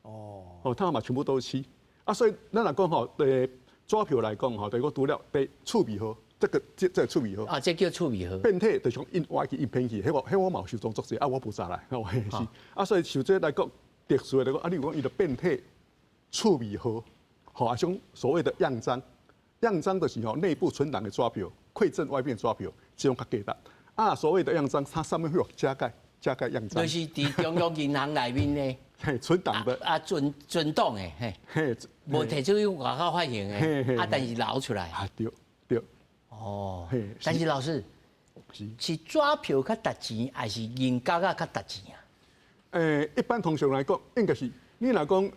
Speaker 2: 哦。哦，他號碼全部都是七。啊，所以咱若講吼，紙票來講吼，就是講除了第厝尾號，這個這厝尾號。
Speaker 1: 啊，這叫厝尾號。
Speaker 2: 變體就是講印歪去印偏去，彼我嘛有收藏足濟，啊，我無查來，嘿是。啊，所以像這來講，特殊的來講，啊，你有講伊就變體厝尾號，吼，啊，種所謂的樣張，樣張就是吼內部存檔的紙票，饋贈外面紙票，這種較價值。啊，所謂的樣張，它上面會有加蓋。加蓋樣張，
Speaker 1: 就是佇中央銀行內面的，
Speaker 2: 嘿，存檔的，
Speaker 1: 啊，存檔的，嘿，
Speaker 2: 嘿，
Speaker 1: 無提出去外口發行的，啊，但是流出來，
Speaker 2: 啊，對對，
Speaker 1: 哦，但是老師，是紙票較值錢，還是銀角仔較值錢啊？
Speaker 2: 欸，一般通常來講，應該是你若講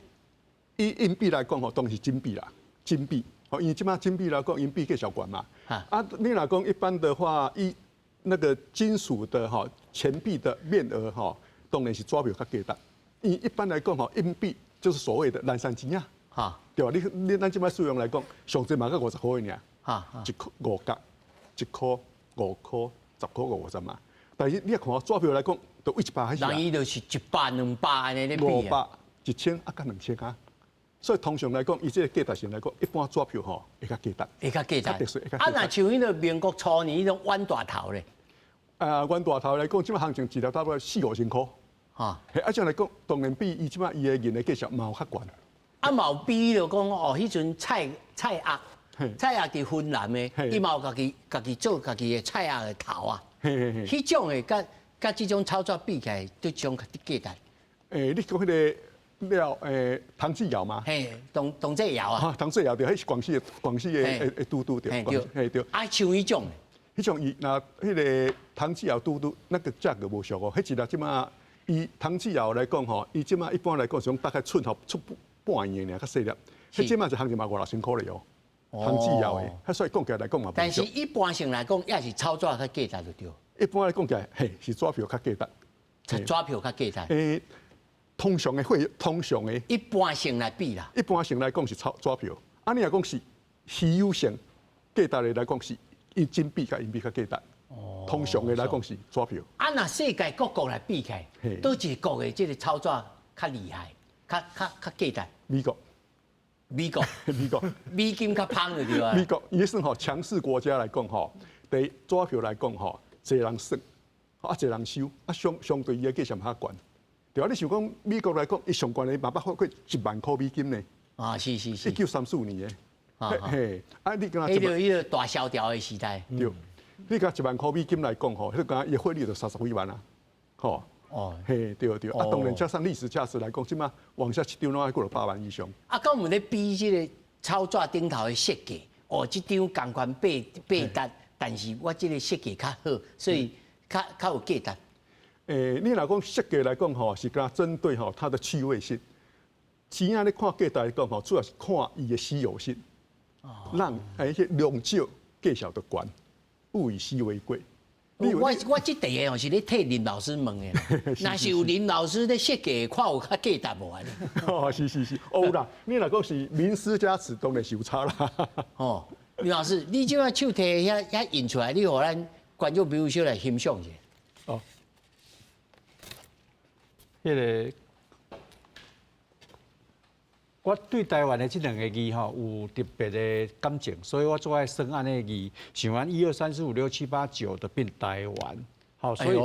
Speaker 2: 以硬幣來講吼，當然是金幣啦，金幣，吼，因為這擺金幣來講，銀幣繼續懸嘛，啊，你若講一般的話，以那個金屬的哈錢幣的面額哈，當然是紙票較價值。因一般來講吼，硬幣就是所謂的藍山錢啊，對吧？你咱這擺使用來講，上濟嘛閣50箍爾，一箍5角，一箍5箍，10箍50嘛。但是你若看紙票來講，都位100開始。
Speaker 1: 人伊就是100、200按呢咧比
Speaker 2: 啊。500、1000啊，佮2000啊。所以通常來講，伊這個價值上來講，一般紙票吼會較價值，
Speaker 1: 會較價值。啊，若像彼個民國初年彼種冤大頭咧？
Speaker 2: 啊，冤大頭來講，這擺行情一粒差不多4、5千箍。
Speaker 1: 哈，
Speaker 2: 啊，這樣來講，當然比伊這擺伊的銀的價值嘛有較懸。
Speaker 1: 啊，嘛有比就講哦，彼陣蔡鴨，蔡鴨佇雲南的，伊嘛有家己做家己的蔡鴨的頭啊。彼種的佮這種操作比起來，對種較價值。
Speaker 2: 欸，你講彼個了唐志尧嘛？
Speaker 1: 嘿，唐唐志尧啊。
Speaker 2: 唐志尧對，彼是廣西的都督對，嘿對。
Speaker 1: 啊，像彼種，
Speaker 2: 彼種伊若彼個唐志堯都督那個價格無俗哦，彼一粒這馬以唐志堯來講吼，伊這馬一般來講是講大概寸吼出半圓的爾，較細粒。彼這馬一項就嘛五六千箍咧哦。唐志堯的，彼所以講起來來講嘛。
Speaker 1: 但是一般性來講，也是鈔紙較價值就對。
Speaker 2: 一般來講起來，嘿，是紙票較價
Speaker 1: 值。紙票較價值。
Speaker 2: 通常的會，通常的。
Speaker 1: 一般性來比啦。
Speaker 2: 一般性來講是鈔紙票，啊，你若講是稀有性價值的來講是，伊金幣佮銀幣較價值。哦。通常的來講是紙票。
Speaker 1: 啊，若世界各國來比起來，佗一個國的這個鈔紙較厲害，較價值？
Speaker 2: 美國。
Speaker 1: 美國。
Speaker 2: 美國。
Speaker 1: 美金較芳就對啊。
Speaker 2: 美國，伊算吼強勢國家來講吼，第紙票來講吼，濟人算，啊濟人收，啊相相對伊的價錢較懸。對啊，你想講美國來講，伊上懸的嘛捌發過1萬箍美金呢。
Speaker 1: 啊，是是是。
Speaker 2: 1934年的。嘿嘿，啊，你敢若
Speaker 1: 彼個大蕭條的時代。
Speaker 2: 對，你講1萬箍美金來講吼，彼個伊匯率就三十幾萬啊，吼。哦。嘿，對對，啊，當然加上歷史價值來講，這馬往下一張攏愛過了8萬以上。
Speaker 1: 啊，講我們咧比這個鈔紙頂頭的設計，哦，這張仝款八八值，但是我這個設計較好，所以較有價值。
Speaker 2: 你若講設計來講吼，是敢針對吼它的趣味性。錢仔你看價值來講吼，主要是看伊的稀有性。讓彼量少，價數就懸，物以稀為貴。
Speaker 1: 我這題哦是咧替林老師問的，若是有林老師咧設計，看有較價值無啊？
Speaker 2: 哦，是是是，哦啦，你若講是名師加持，當然是有差啦。
Speaker 1: 哦，林老師，你這擺手提遐遐印出來，你予咱觀眾朋友小來欣賞一下。
Speaker 3: 哦，彼個。我對台灣的這兩個字吼有特別的感情，所以我做愛算按呢字，想按一二三四五六七八九就變台灣，好，所以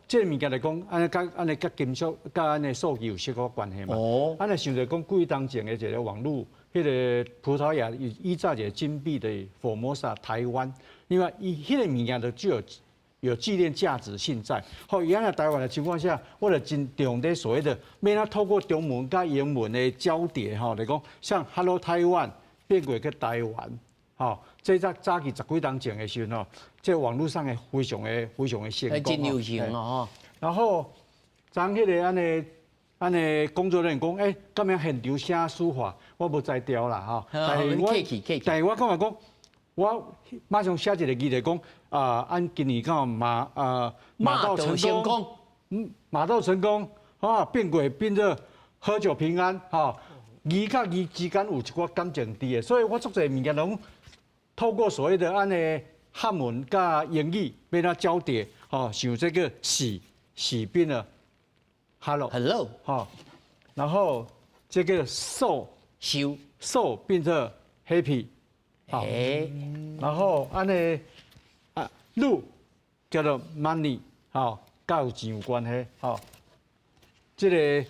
Speaker 3: 這個物件來講，按呢佮按呢佮金屬佮按呢數據有相關關係嘛。哦。按呢想著講幾當前的一個網路，彼個葡萄牙依照一個金幣的福摩薩台灣，因為伊彼個物件就具有有紀念價值性在。好，原來台灣的情況下，我就真重咧所謂的，欲按怎透過中文佮英文的交疊吼來講，像 Hello Taiwan 變過去台灣，吼，這早早期十幾年前的時陣吼，這網路上的非常的非常的成功。
Speaker 1: 真流行哦。
Speaker 3: 然後，昨彼個按呢按呢工作人員講，欸，敢有現場寫書法，我無才調啦吼。
Speaker 1: 但是我，
Speaker 3: 但是我感覺講，我馬上寫一個字來講。啊！按今年講馬啊馬到成功，馬到成功，啊變過變做喝酒平安，吼，字佮字之間有一寡感情佇的，所以我足濟物件攏透過所謂的按呢漢文佮英語欲按怎交疊，吼，像這個喜喜變了，hello
Speaker 1: hello，
Speaker 3: 吼，然後這個壽
Speaker 1: 壽
Speaker 3: 壽變做 happy，好，然後按呢。祿叫做 money，吼，佮有錢有關係，吼。這個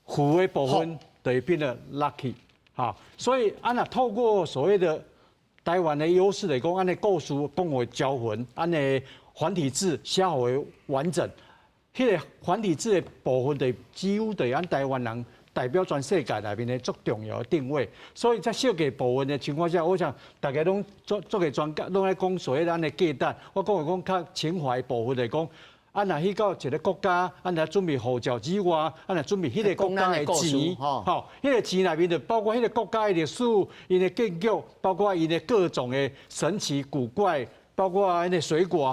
Speaker 3: 福的部分就會變得 lucky，吼。所以按若透過所謂的台灣的優勢來講，按呢故事講予招魂，按呢繁體字寫予完整，彼個繁體字的部分就幾乎就按台灣人代表全世界內面的足重要的定位。所以在設計部分的情況下，我想大家攏做做個專家，攏愛講所謂咱的價值。我講的講較情懷部分來講，啊，若去到一個國家，啊，若準備護照之外，啊，若準備彼個國家的錢，吼，彼個錢內面就包括彼個國家的歷史、𪜶的建築，包括𪜶的各種的神奇古怪。包括彼個水果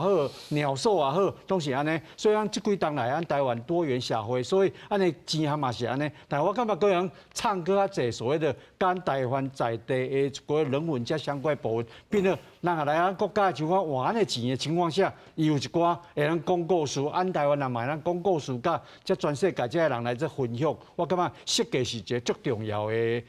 Speaker 3: 也好，鳥獸也好，攏是按呢。所以講這幾冬來，咱台灣多元社會，所以按呢錢項嘛是按呢。但我感覺閣人唱閣較濟所謂的佮台灣在地的一個人文遮相關部分，變做人若來咱國家像講換按呢錢的情況下，伊有一寡會當講故事，按台灣人嘛會當講故事，佮遮全世界這个人來這分享。我感覺設計是一個足重要的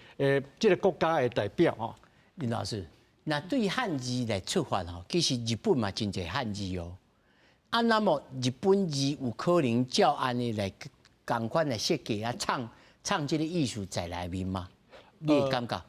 Speaker 3: 這個國家的代表吼。
Speaker 1: 林老師。那對漢字來出發吼，其實日本嘛真濟漢字哦。啊，那麼日本字有可能照按呢來仝款來設計啊，創創這個意思在內面嗎？你會感覺？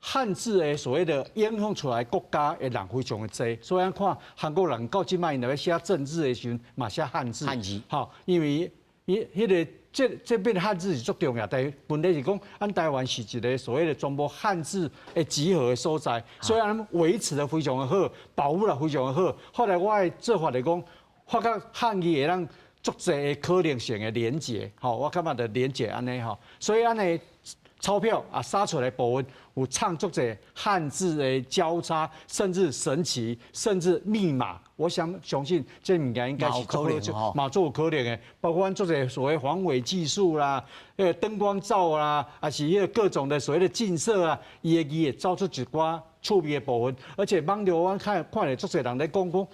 Speaker 3: 漢字的所謂的影響出來國家的人非常的濟，所以咱看韓國人到這擺𪜶若欲寫政治的時陣，嘛寫漢字。
Speaker 1: 漢字。
Speaker 3: 吼，因為伊彼个這變漢字是足重要，但問題是講，咱台灣是一個所謂的全部漢字的集合的所在，所以咱維持得非常的好，保護得非常的好。後來我的做法來講，發覺漢字會當足濟的可能性的連結，吼，我感覺就連結按呢吼，所以按呢鈔票啊殺出來部分有藏足濟漢字的交叉，甚至神奇，甚至密碼。我想相信這物件應該是
Speaker 1: 可能吼，
Speaker 3: 嘛足有可能的，包括阮足濟所謂防偽技術啦，燈光罩啦，還是彼個各種的所謂的鏡色啊，伊的字會走出一寡趣味的部分。而且網路阮看看著足濟人咧講講，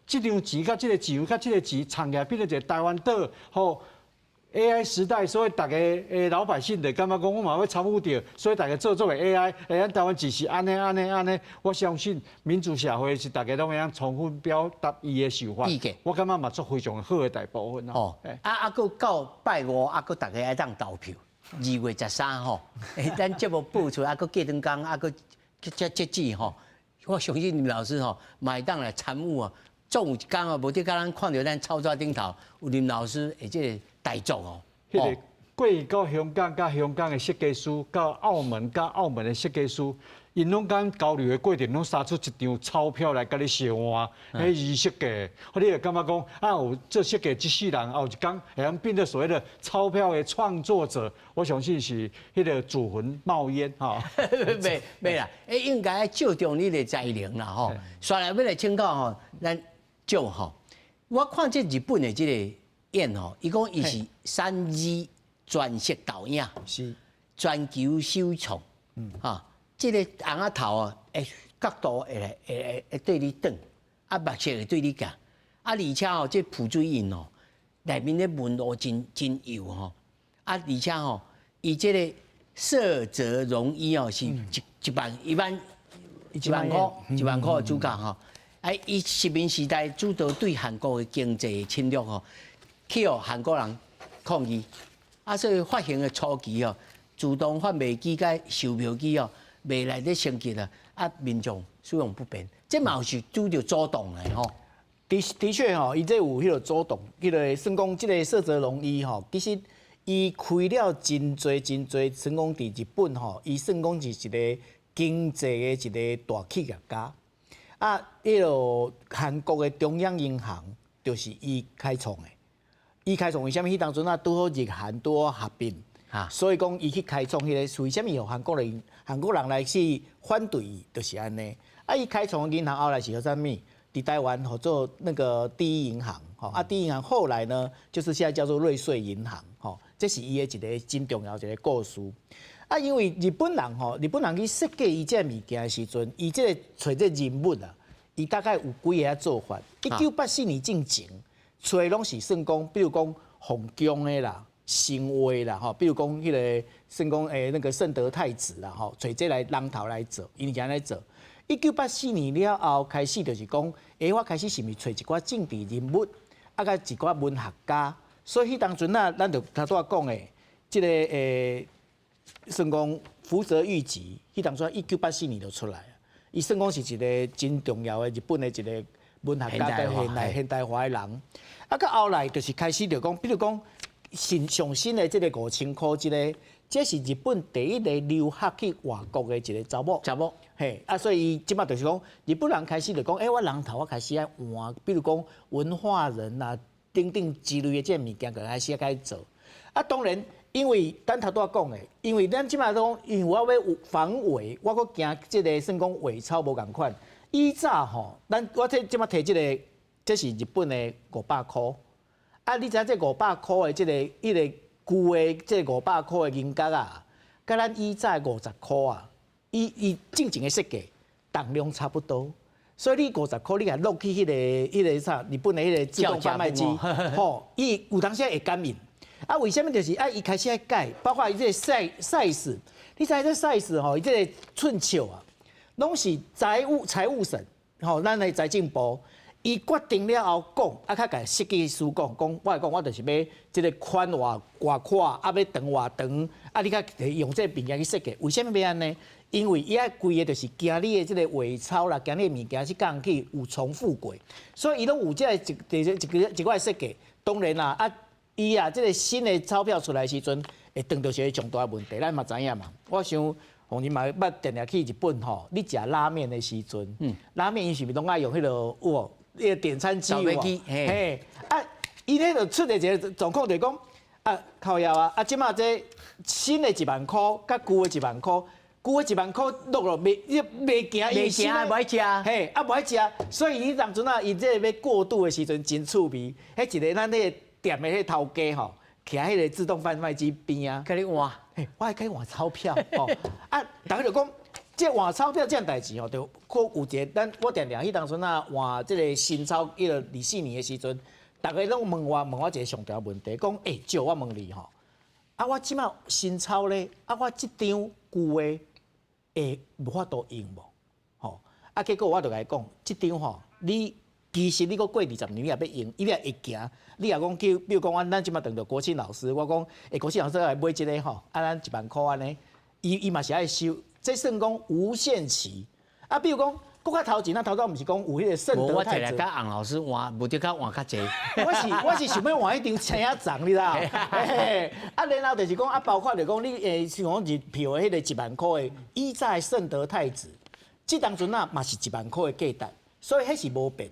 Speaker 3: 這張錢佮這個錢佮這個錢藏起來變做一個台灣島，吼。AI 時代，所以大家的老百姓就感覺講，我嘛欲參與著，所以大家做做個 AI，咱台灣就是按呢按呢按呢。我相信民主社會是大家攏會當充分表達伊的想法。
Speaker 1: 意見，
Speaker 3: 我感覺嘛做非常好的大部分。
Speaker 1: 哦，啊，閣到拜五，啊，閣大家愛當投票，2月13吼，咱節目播出，啊，閣過兩工，啊，閣才截止吼。我相信林老師吼，嘛會當來參與啊。總有一工啊，無得共咱看著咱草紙頂頭有林老師的這個代作哦。
Speaker 3: 彼個過去到香港，佮香港的設計師，到澳門，佮澳門的設計師，𪜶攏講交流的過程，攏殺出一張鈔票來共你相換，彼是設計。你會感覺講啊，有做設計這世人，後一工會當變做所謂的鈔票的創作者，我相信是彼個祖墳冒煙吼。
Speaker 1: 袂袂啦，應該愛借重你的才能啦吼。煞來欲來請教吼，咱趙吼，我看這日本的這個 yen 吼，伊講伊是3D 全息投影，
Speaker 4: 是
Speaker 1: 全球首創，哈，這個尪仔頭啊，角度會來會對你轉，啊，目色會對你行，啊，而且吼，這浮水印哦，內面的紋路真真幼吼，啊，而且吼，伊這個澀澤龍一哦，是一萬一萬一萬箍一萬箍的主角吼，啊，伊殖民時代主導對韓國的經濟侵略吼，去予韓國人抗議，啊，所以發行的初期哦，自動販賣機佮售票機哦，未來咧升級啊，啊，民眾使用不便，這嘛有是拄著阻擋的吼。
Speaker 4: 的的確吼，伊這有彼個阻擋，彼個算講這個澀澤龍一吼，其實伊開了真濟真濟，算講佇日本吼，伊算講是一個經濟的一個大企業家。啊，彼個韓國的中央銀行就是伊開創的。伊開創為啥物？彼當陣啊，拄好日韓拄好合併，所以講伊去開創彼個，為啥物予韓國人韓國人來去反對伊，就是按呢。啊，伊開創的銀行後來是叫啥物？佇台灣號做那個第一銀行，吼啊，第一銀行後來呢，就是現在叫做瑞穗銀行，吼，這是伊的一個真重要一個故事。啊，因為日本人吼，日本人去設計伊這個物件的時陣，伊這個揣這人物啊，伊大概有幾个做法。1984年進前，揣攏是算講，比如講皇宮的啦、神話啦，吼，比如講彼個算講那個聖德太子啦，吼，揣這來人頭來做，𪜶是按呢做。1984年了後開始就是講，我開始是毋是揣一寡政治人物，啊，佮一寡文學家，所以彼當陣啊，咱就頭拄仔講的，這個算講福澤諭吉，彼當陣1984年就出來啊，伊算講是一個真重要的日本的一個文學家佮現代化的人。啊，到後來就是開始就講，比如講新上新的這個5000箍這個，這是日本第一個留學去外國的一個查某。
Speaker 1: 查某。
Speaker 4: 嘿，啊，所以這擺就是講，日本人開始就講，欸，我人頭我開始愛換，比如講文化人啊，等等之類的這個物件，就開始開始做。啊，當然，因為咱頭拄仔講的，因為咱這擺講，因為我欲防偽，我閣驚這個算講偽鈔無仝款。以早吼，咱我提這擺提這個，這是日本的500箍。啊，你知影這500箍的這個彼個舊的這個500箍的銀角啊，佮咱以早的50箍啊，伊進前的設計重量差不多，所以你50箍你共落去彼個啥日本的彼個自動販賣機，吼，伊有當時會感應。啊，為啥物就是啊？伊開始愛改，包括伊這個 size，你知影這 size 吼，伊這個寸尺啊，攏是財務省，吼，咱的財政部，伊決定了後講，啊，較共設計師講，講我來講，我就是欲這個寬偌偌闊，啊，欲長偌長，啊，你較用這個物件去設計，為啥物欲按呢？因為伊愛規个就是驚你的這個偽鈔啦，驚你的物件是共去有重複過，所以伊攏有這個一一一個一寡設計。當然啦，啊。伊啊，這個新的鈔票出來時陣，會當著一个上大的問題，咱嘛知影嘛。我想，洪仁嘛捌定定去日本吼，你食拉麵的時陣，拉麵伊是毋是攏愛用彼個有無？彼個點餐機有無？嘿，啊，伊彼就出來一个狀況，就講啊，靠腰啊，啊，這馬這新的一萬箍，佮舊的一萬箍，舊的一萬箍落落袂，伊袂行，
Speaker 1: 袂行，無愛食，
Speaker 4: 嘿，啊無愛食，所以伊當陣啊，伊這個欲過渡的時陣真趣味，彼一个咱彼個店的彼頭家吼，徛彼個自動販賣機邊啊，
Speaker 1: 共你換，
Speaker 4: 嘿，我愛共你換鈔票，吼，啊，逐家就講，這換鈔票這項代誌吼，就閣有一个，咱我定定彼當陣啊換這個新鈔，彼個24年的時陣，逐家攏問我問我一个上大問題，講，欸，照我問你吼，啊，我這馬新鈔咧，啊，我這張舊的會無法度用無？吼，啊，結果我就共伊講，這張吼，你其實你閣過20年你也欲用，伊也會行。你若講叫，比如講，咱這馬當著國慶老師，我講，欸，國慶老師來買這个吼，啊，咱1萬箍按呢，伊伊嘛是愛收，這算講無限期。啊，比如講，閣較頭前，咱頭拄毋是講有彼個聖德太子。
Speaker 1: 我摕來共洪老師換，無得較換較濟。
Speaker 4: 我是想欲換彼張青仔叢，你知影？啊，然後就是講啊，包括就講你欸，像講日票的彼個一萬箍的，以早的聖德太子，這當陣啊嘛是一萬箍的價值，所以彼是無變。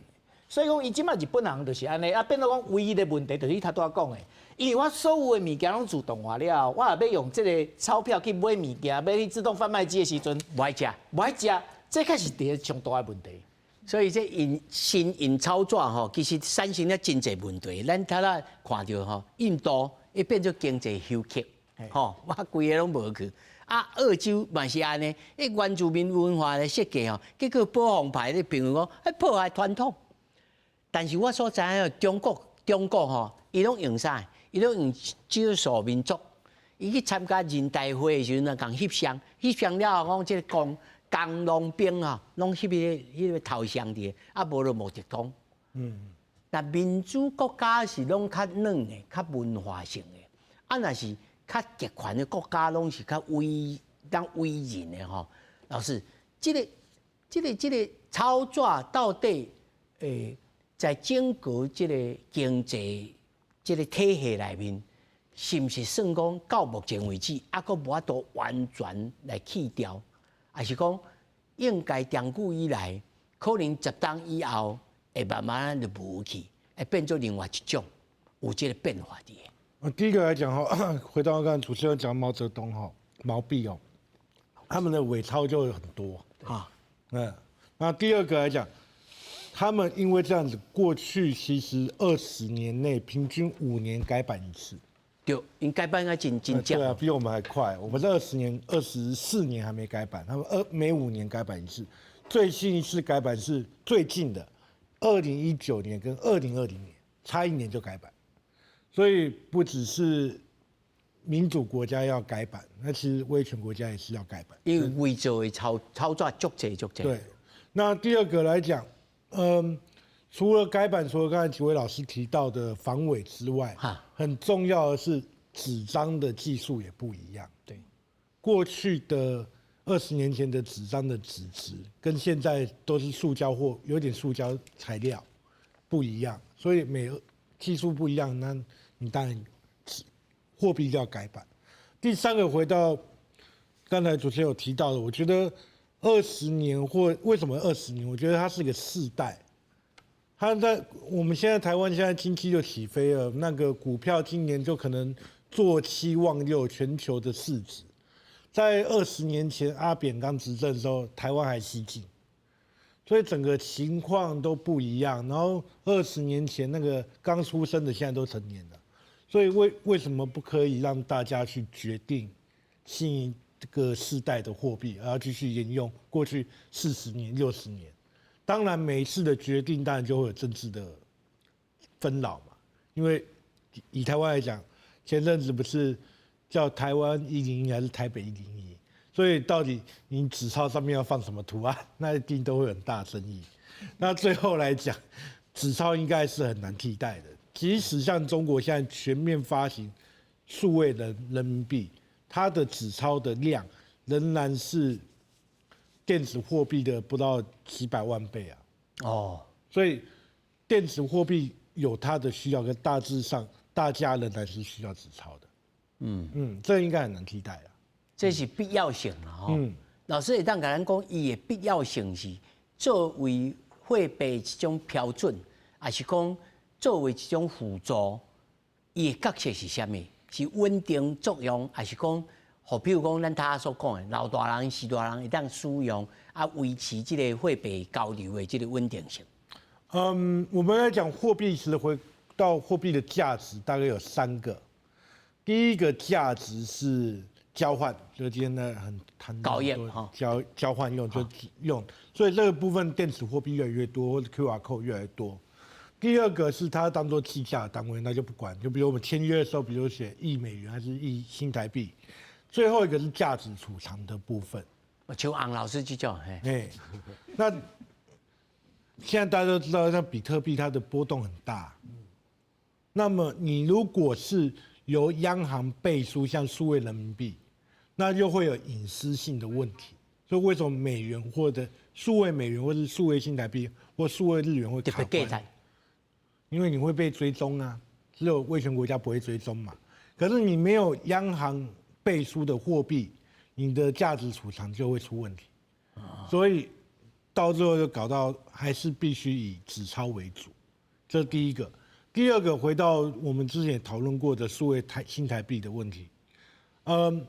Speaker 4: 所以講，伊這馬日本人就是按呢，啊，變做講唯一的問題就是你頭拄仔講的，因為我所有的物件攏自動化了，我若欲用這個鈔票去買物件，買去自動販賣機的時陣，
Speaker 1: 無愛食，
Speaker 4: 無愛食，這才是佇个上大的問題。
Speaker 1: 所以這印新印鈔紙吼，其實產生了真濟問題。咱頭仔看著吼，印度伊變做經濟休克，吼，哇，規个攏無去。啊，澳洲嘛是按呢，伊原住民文化的設計吼，結果保皇派咧評論講，彼破壞傳統。但是我所知影中國，中國吼，伊攏用啥？伊攏用少數民族。伊去參加人代會的時陣啊，共翕相，翕相了後講，這個工工農兵啊，攏翕彼個彼個頭像佇，啊無就毛澤東。那民主國家是攏較軟的，較文化性的。啊，若是較極權的國家，攏是較威當威人的吼。老師，這個、這個、這個鈔紙到底欸，在整個這個經濟這個體系內面，是毋是算講到目前為止，猶閣無法度完全來去掉，還是講應該長久以來，可能十冬以後會慢慢就無去，會變做另外一種，有這個變化佇。
Speaker 5: 第一個來講哈，回到剛才主持人講毛澤東哈，毛幣哦，他們的偽鈔就會很多啊。嗯，那第二個來講，他們因為這樣子，過去其實20年內平均5年改版一次。
Speaker 1: 對，𪜶改版啊真真對
Speaker 5: 啊，比我們還快。我們這20年、24年還沒改版，他們每5年改版一次。最新一次改版是最近的，2019年跟2020年，差一年就改版。所以不只是民主國家要改版，那其實威權國家也是要改版。
Speaker 1: 因為偽造的鈔鈔紙足濟足濟。
Speaker 5: 對，那第二個來講，除了改版，除了剛才幾位老師提到的防偽之外，很重要的是紙張的技術也不一樣。過去的20年前的紙張的紙質跟現在都是塑膠或有點塑膠材料不一樣，所以每技術不一樣，那你當然貨幣就要改版。第三個回到剛才主持人有提到的，我覺得二十年或為什麼二十年？我覺得它是個世代。它在我們現在台灣現在經濟就起飛了，那個股票今年就可能坐七望六全球的市值。在20年前阿扁剛執政的時候，台灣還西進，所以整個情況都不一樣。然後二十年前那個剛出生的，現在都成年了，所以為什麼不可以讓大家去決定新一個世代的貨幣，而要繼續沿用過去40年、60年？當然，每一次的決定當然就會有政治的紛擾嘛。因為以台灣來講，前陣子不是叫台灣一零一還是台北一零一？所以到底你紙鈔上面要放什麼圖案，那一定都會很大爭議。那最後來講，紙鈔應該是很難替代的。即使像中國現在全面發行數位的人民幣，它的紙鈔的量仍然是電子貨幣的不到幾百萬倍啊！哦，所以電子貨幣有它的需要，跟大致上大家仍然是需要紙鈔的。這應該很難替代啊。
Speaker 1: 這是必要性啦，吼。老師會當共咱講，伊的必要性是作為貨幣一種標準，抑是講作為一種輔助，伊的角色是啥物？是穩定作用，抑是講，予比如講咱頭仔所講的，老大人、序大人會當使用，啊，維持這個貨幣交流的這個穩定性。
Speaker 5: 嗯，我們來講貨幣，其實回到貨幣的價值，大概有三個。第一個價值是交換，就今天呢很談
Speaker 1: 交易
Speaker 5: 交換用就用，所以這個部分電子貨幣越來越多，或者 QR code 越來越多。第二個是它當做計價單位，那就不管。就比如我們簽約的時候，比如寫1美元還是1新台幣。最後一個是價值儲藏的部分。
Speaker 1: 像洪老師這種，
Speaker 5: 嘿，那現在大家都知道，像比特幣它的波動很大。那麼你如果是由央行背書，像數位人民幣，那又會有隱私性的問題。所以為什麼美元或者數位美元，或者數位新台幣或數位日元會卡關？因為你會被追蹤啊，只有威權國家不會追蹤嘛。可是你沒有央行背書的貨幣，你的價值儲藏就會出問題。所以到最後就搞到還是必須以紙鈔為主，這是第一個。第二個，回到我們之前討論過的數位新台幣的問題，嗯，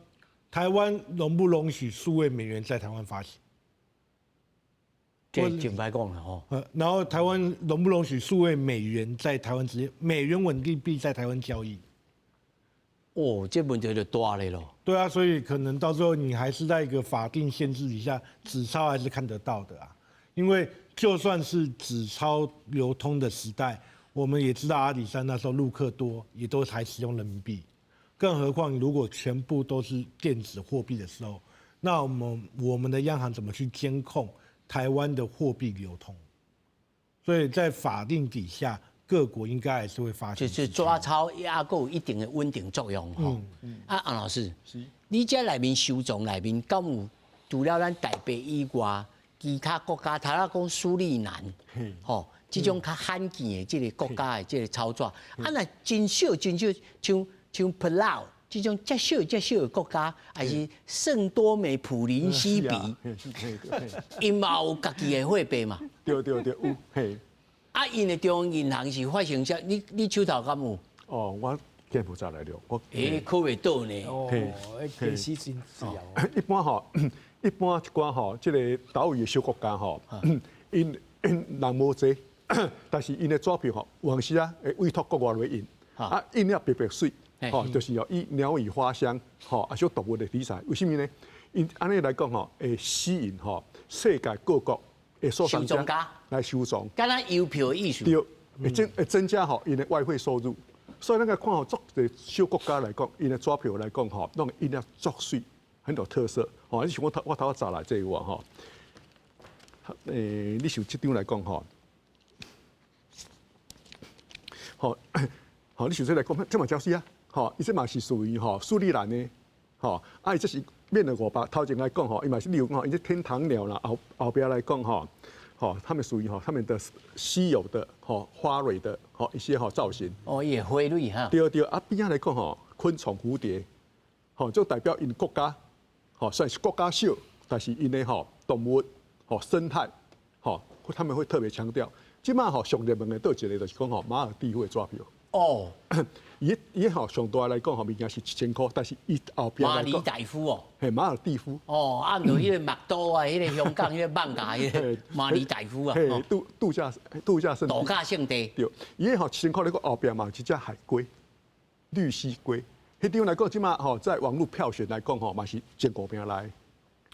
Speaker 5: 台灣容不容許數位美元在台灣發行？
Speaker 1: 這真歹講了吼。
Speaker 5: 然後台灣容不容許數位美元在台灣直接美元穩定幣在台灣交易？
Speaker 1: 哦，這問題就大了咯。
Speaker 5: 對啊，所以可能到最後你還是在一個法定限制底下，紙鈔還是看得到的啊。因為就算是紙鈔流通的時代，我們也知道阿里山那時候陸客多，也都還使用人民幣。更何況如果全部都是電子貨幣的時候，那我們的央行怎麼去監控台灣的貨幣流通？所以在法定底下，各國應該還是會發行。
Speaker 1: 就是紙鈔也閣有一定的穩定作用吼。啊，洪老師，你這內面收藏內面，敢有除了咱台幣以外，其他國家，頭仔講蘇利南，吼，這種較罕見的這個國家的這個鈔紙，啊，若真少真少，像普勞這種遮小遮小的國家，抑是聖多美普林西比，𪜶嘛有家己的貨幣嘛？
Speaker 2: 對對對，有嘿。
Speaker 1: 啊，𪜶的中央銀行是發行啥？你手頭敢有？
Speaker 2: 哦，我柬埔寨來了，我
Speaker 1: 欸，看袂到呢。
Speaker 4: 哦，其實真自由。
Speaker 2: 一般吼，一般一寡吼，這個島嶼的小國家吼，𪜶人無濟，但是𪜶的紙票吼，有陣時啊會委託國外來印，啊印了白白媠，吼，就是哦以鳥語花香，吼，啊小動物的題材，為什麼呢？𪜶按呢來講吼，會吸引吼世界各國的收藏家來收藏，
Speaker 1: 敢若郵票的意思。
Speaker 2: 對，會增加吼𪜶的外匯收入。所以咱來看吼，足濟小國家來講，𪜶的紙票來講吼，攏印了足媠，很有特色。吼，你像我頭仔查來這有啊吼。你像這張來講吼，吼，吼，你像這來講，這嘛真媠啊，吼，伊這嘛是屬於吼蘇利蘭的，吼，啊，伊這是面額500，頭前來講吼，伊嘛是例如講吼，伊這天堂鳥啦，後壁來講吼，吼，他們屬於吼他們的稀有的吼花蕊的吼一些吼造型。
Speaker 1: 哦，伊的花蕊哈。
Speaker 2: 對對，啊邊仔來講吼，昆蟲蝴蝶，吼，就代表𪜶國家，吼，雖然是國家小，但是𪜶的吼動物。吼生態，吼他們會特別強調。這馬吼上熱門的佗一個就是講吼馬爾地夫的紙票。
Speaker 1: 哦，
Speaker 2: 伊吼上大來講吼物件是1000塊，但是伊後壁
Speaker 1: 馬爾代夫哦，
Speaker 2: 嘿馬爾地夫。
Speaker 1: 哦，啊，毋著彼個麥都啊，彼個香港彼個艋舺彼個馬爾代夫啊，
Speaker 2: 嘿度假勝地。
Speaker 1: 度假勝地。
Speaker 2: 對，伊吼1000塊那個後壁嘛有一隻海龜，綠蠵龜。彼張來講，這馬吼在網路票選來講吼嘛是前五名來，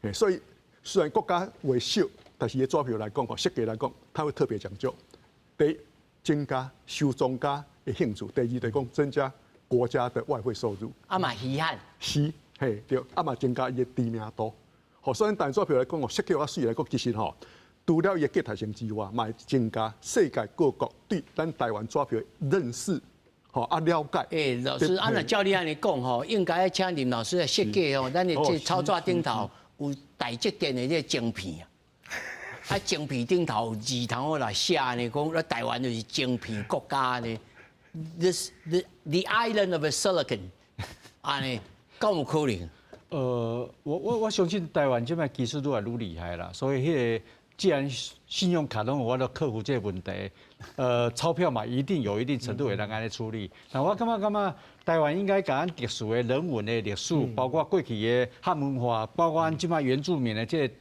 Speaker 2: 嘿，所以。雖然國家為小，但是伊紙票來講，吼設計來講，它會特別講究。第一，增加收藏家的興趣；第二，就是講增加國家的外匯收入。
Speaker 1: 啊嘛稀罕。
Speaker 2: 是，嘿，對，啊嘛增加伊的知名度。吼，所以台灣紙票來講，吼設計較媠來講，其實吼，除了伊的價值性之外，嘛會增加世界各國對咱台灣紙票的認識，吼啊了解。
Speaker 1: 欸，老師，啊若照你按呢講吼，應該請林老師來設計吼，咱的這鈔紙頂頭有台積電的這個晶片啊，啊晶片頂頭有字頭來寫呢，講咱台灣就是晶片國家呢。this the island of silicon，按呢，敢有可能？
Speaker 3: 我相信台灣這擺技術愈來愈厲害啦，所以彼個既然信用卡攏有法度克服這個問題，鈔票嘛一定有一定程度會當按呢處理。但我感覺台灣應該共咱特殊的人文的歷史，包括過去的漢文化，包括咱這擺原住民的這個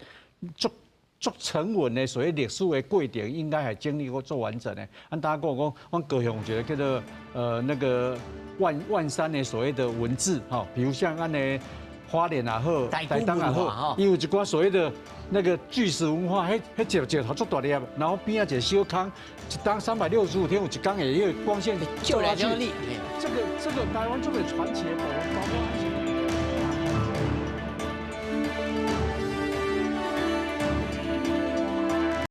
Speaker 3: 足足沉穩的所謂歷史的過程，應該係經歷過做完整的。按大家講講，阮高雄有一個叫做那個萬山的所謂的文字，吼，比如像按呢花蓮也好，台東也好，伊有一寡所謂的那個巨石文化，彼一石頭足大粒，然後邊仔一個小空，一冬365天有一工會彼個光線
Speaker 1: 照來照去。
Speaker 3: 這個台灣這麼傳奇的包括。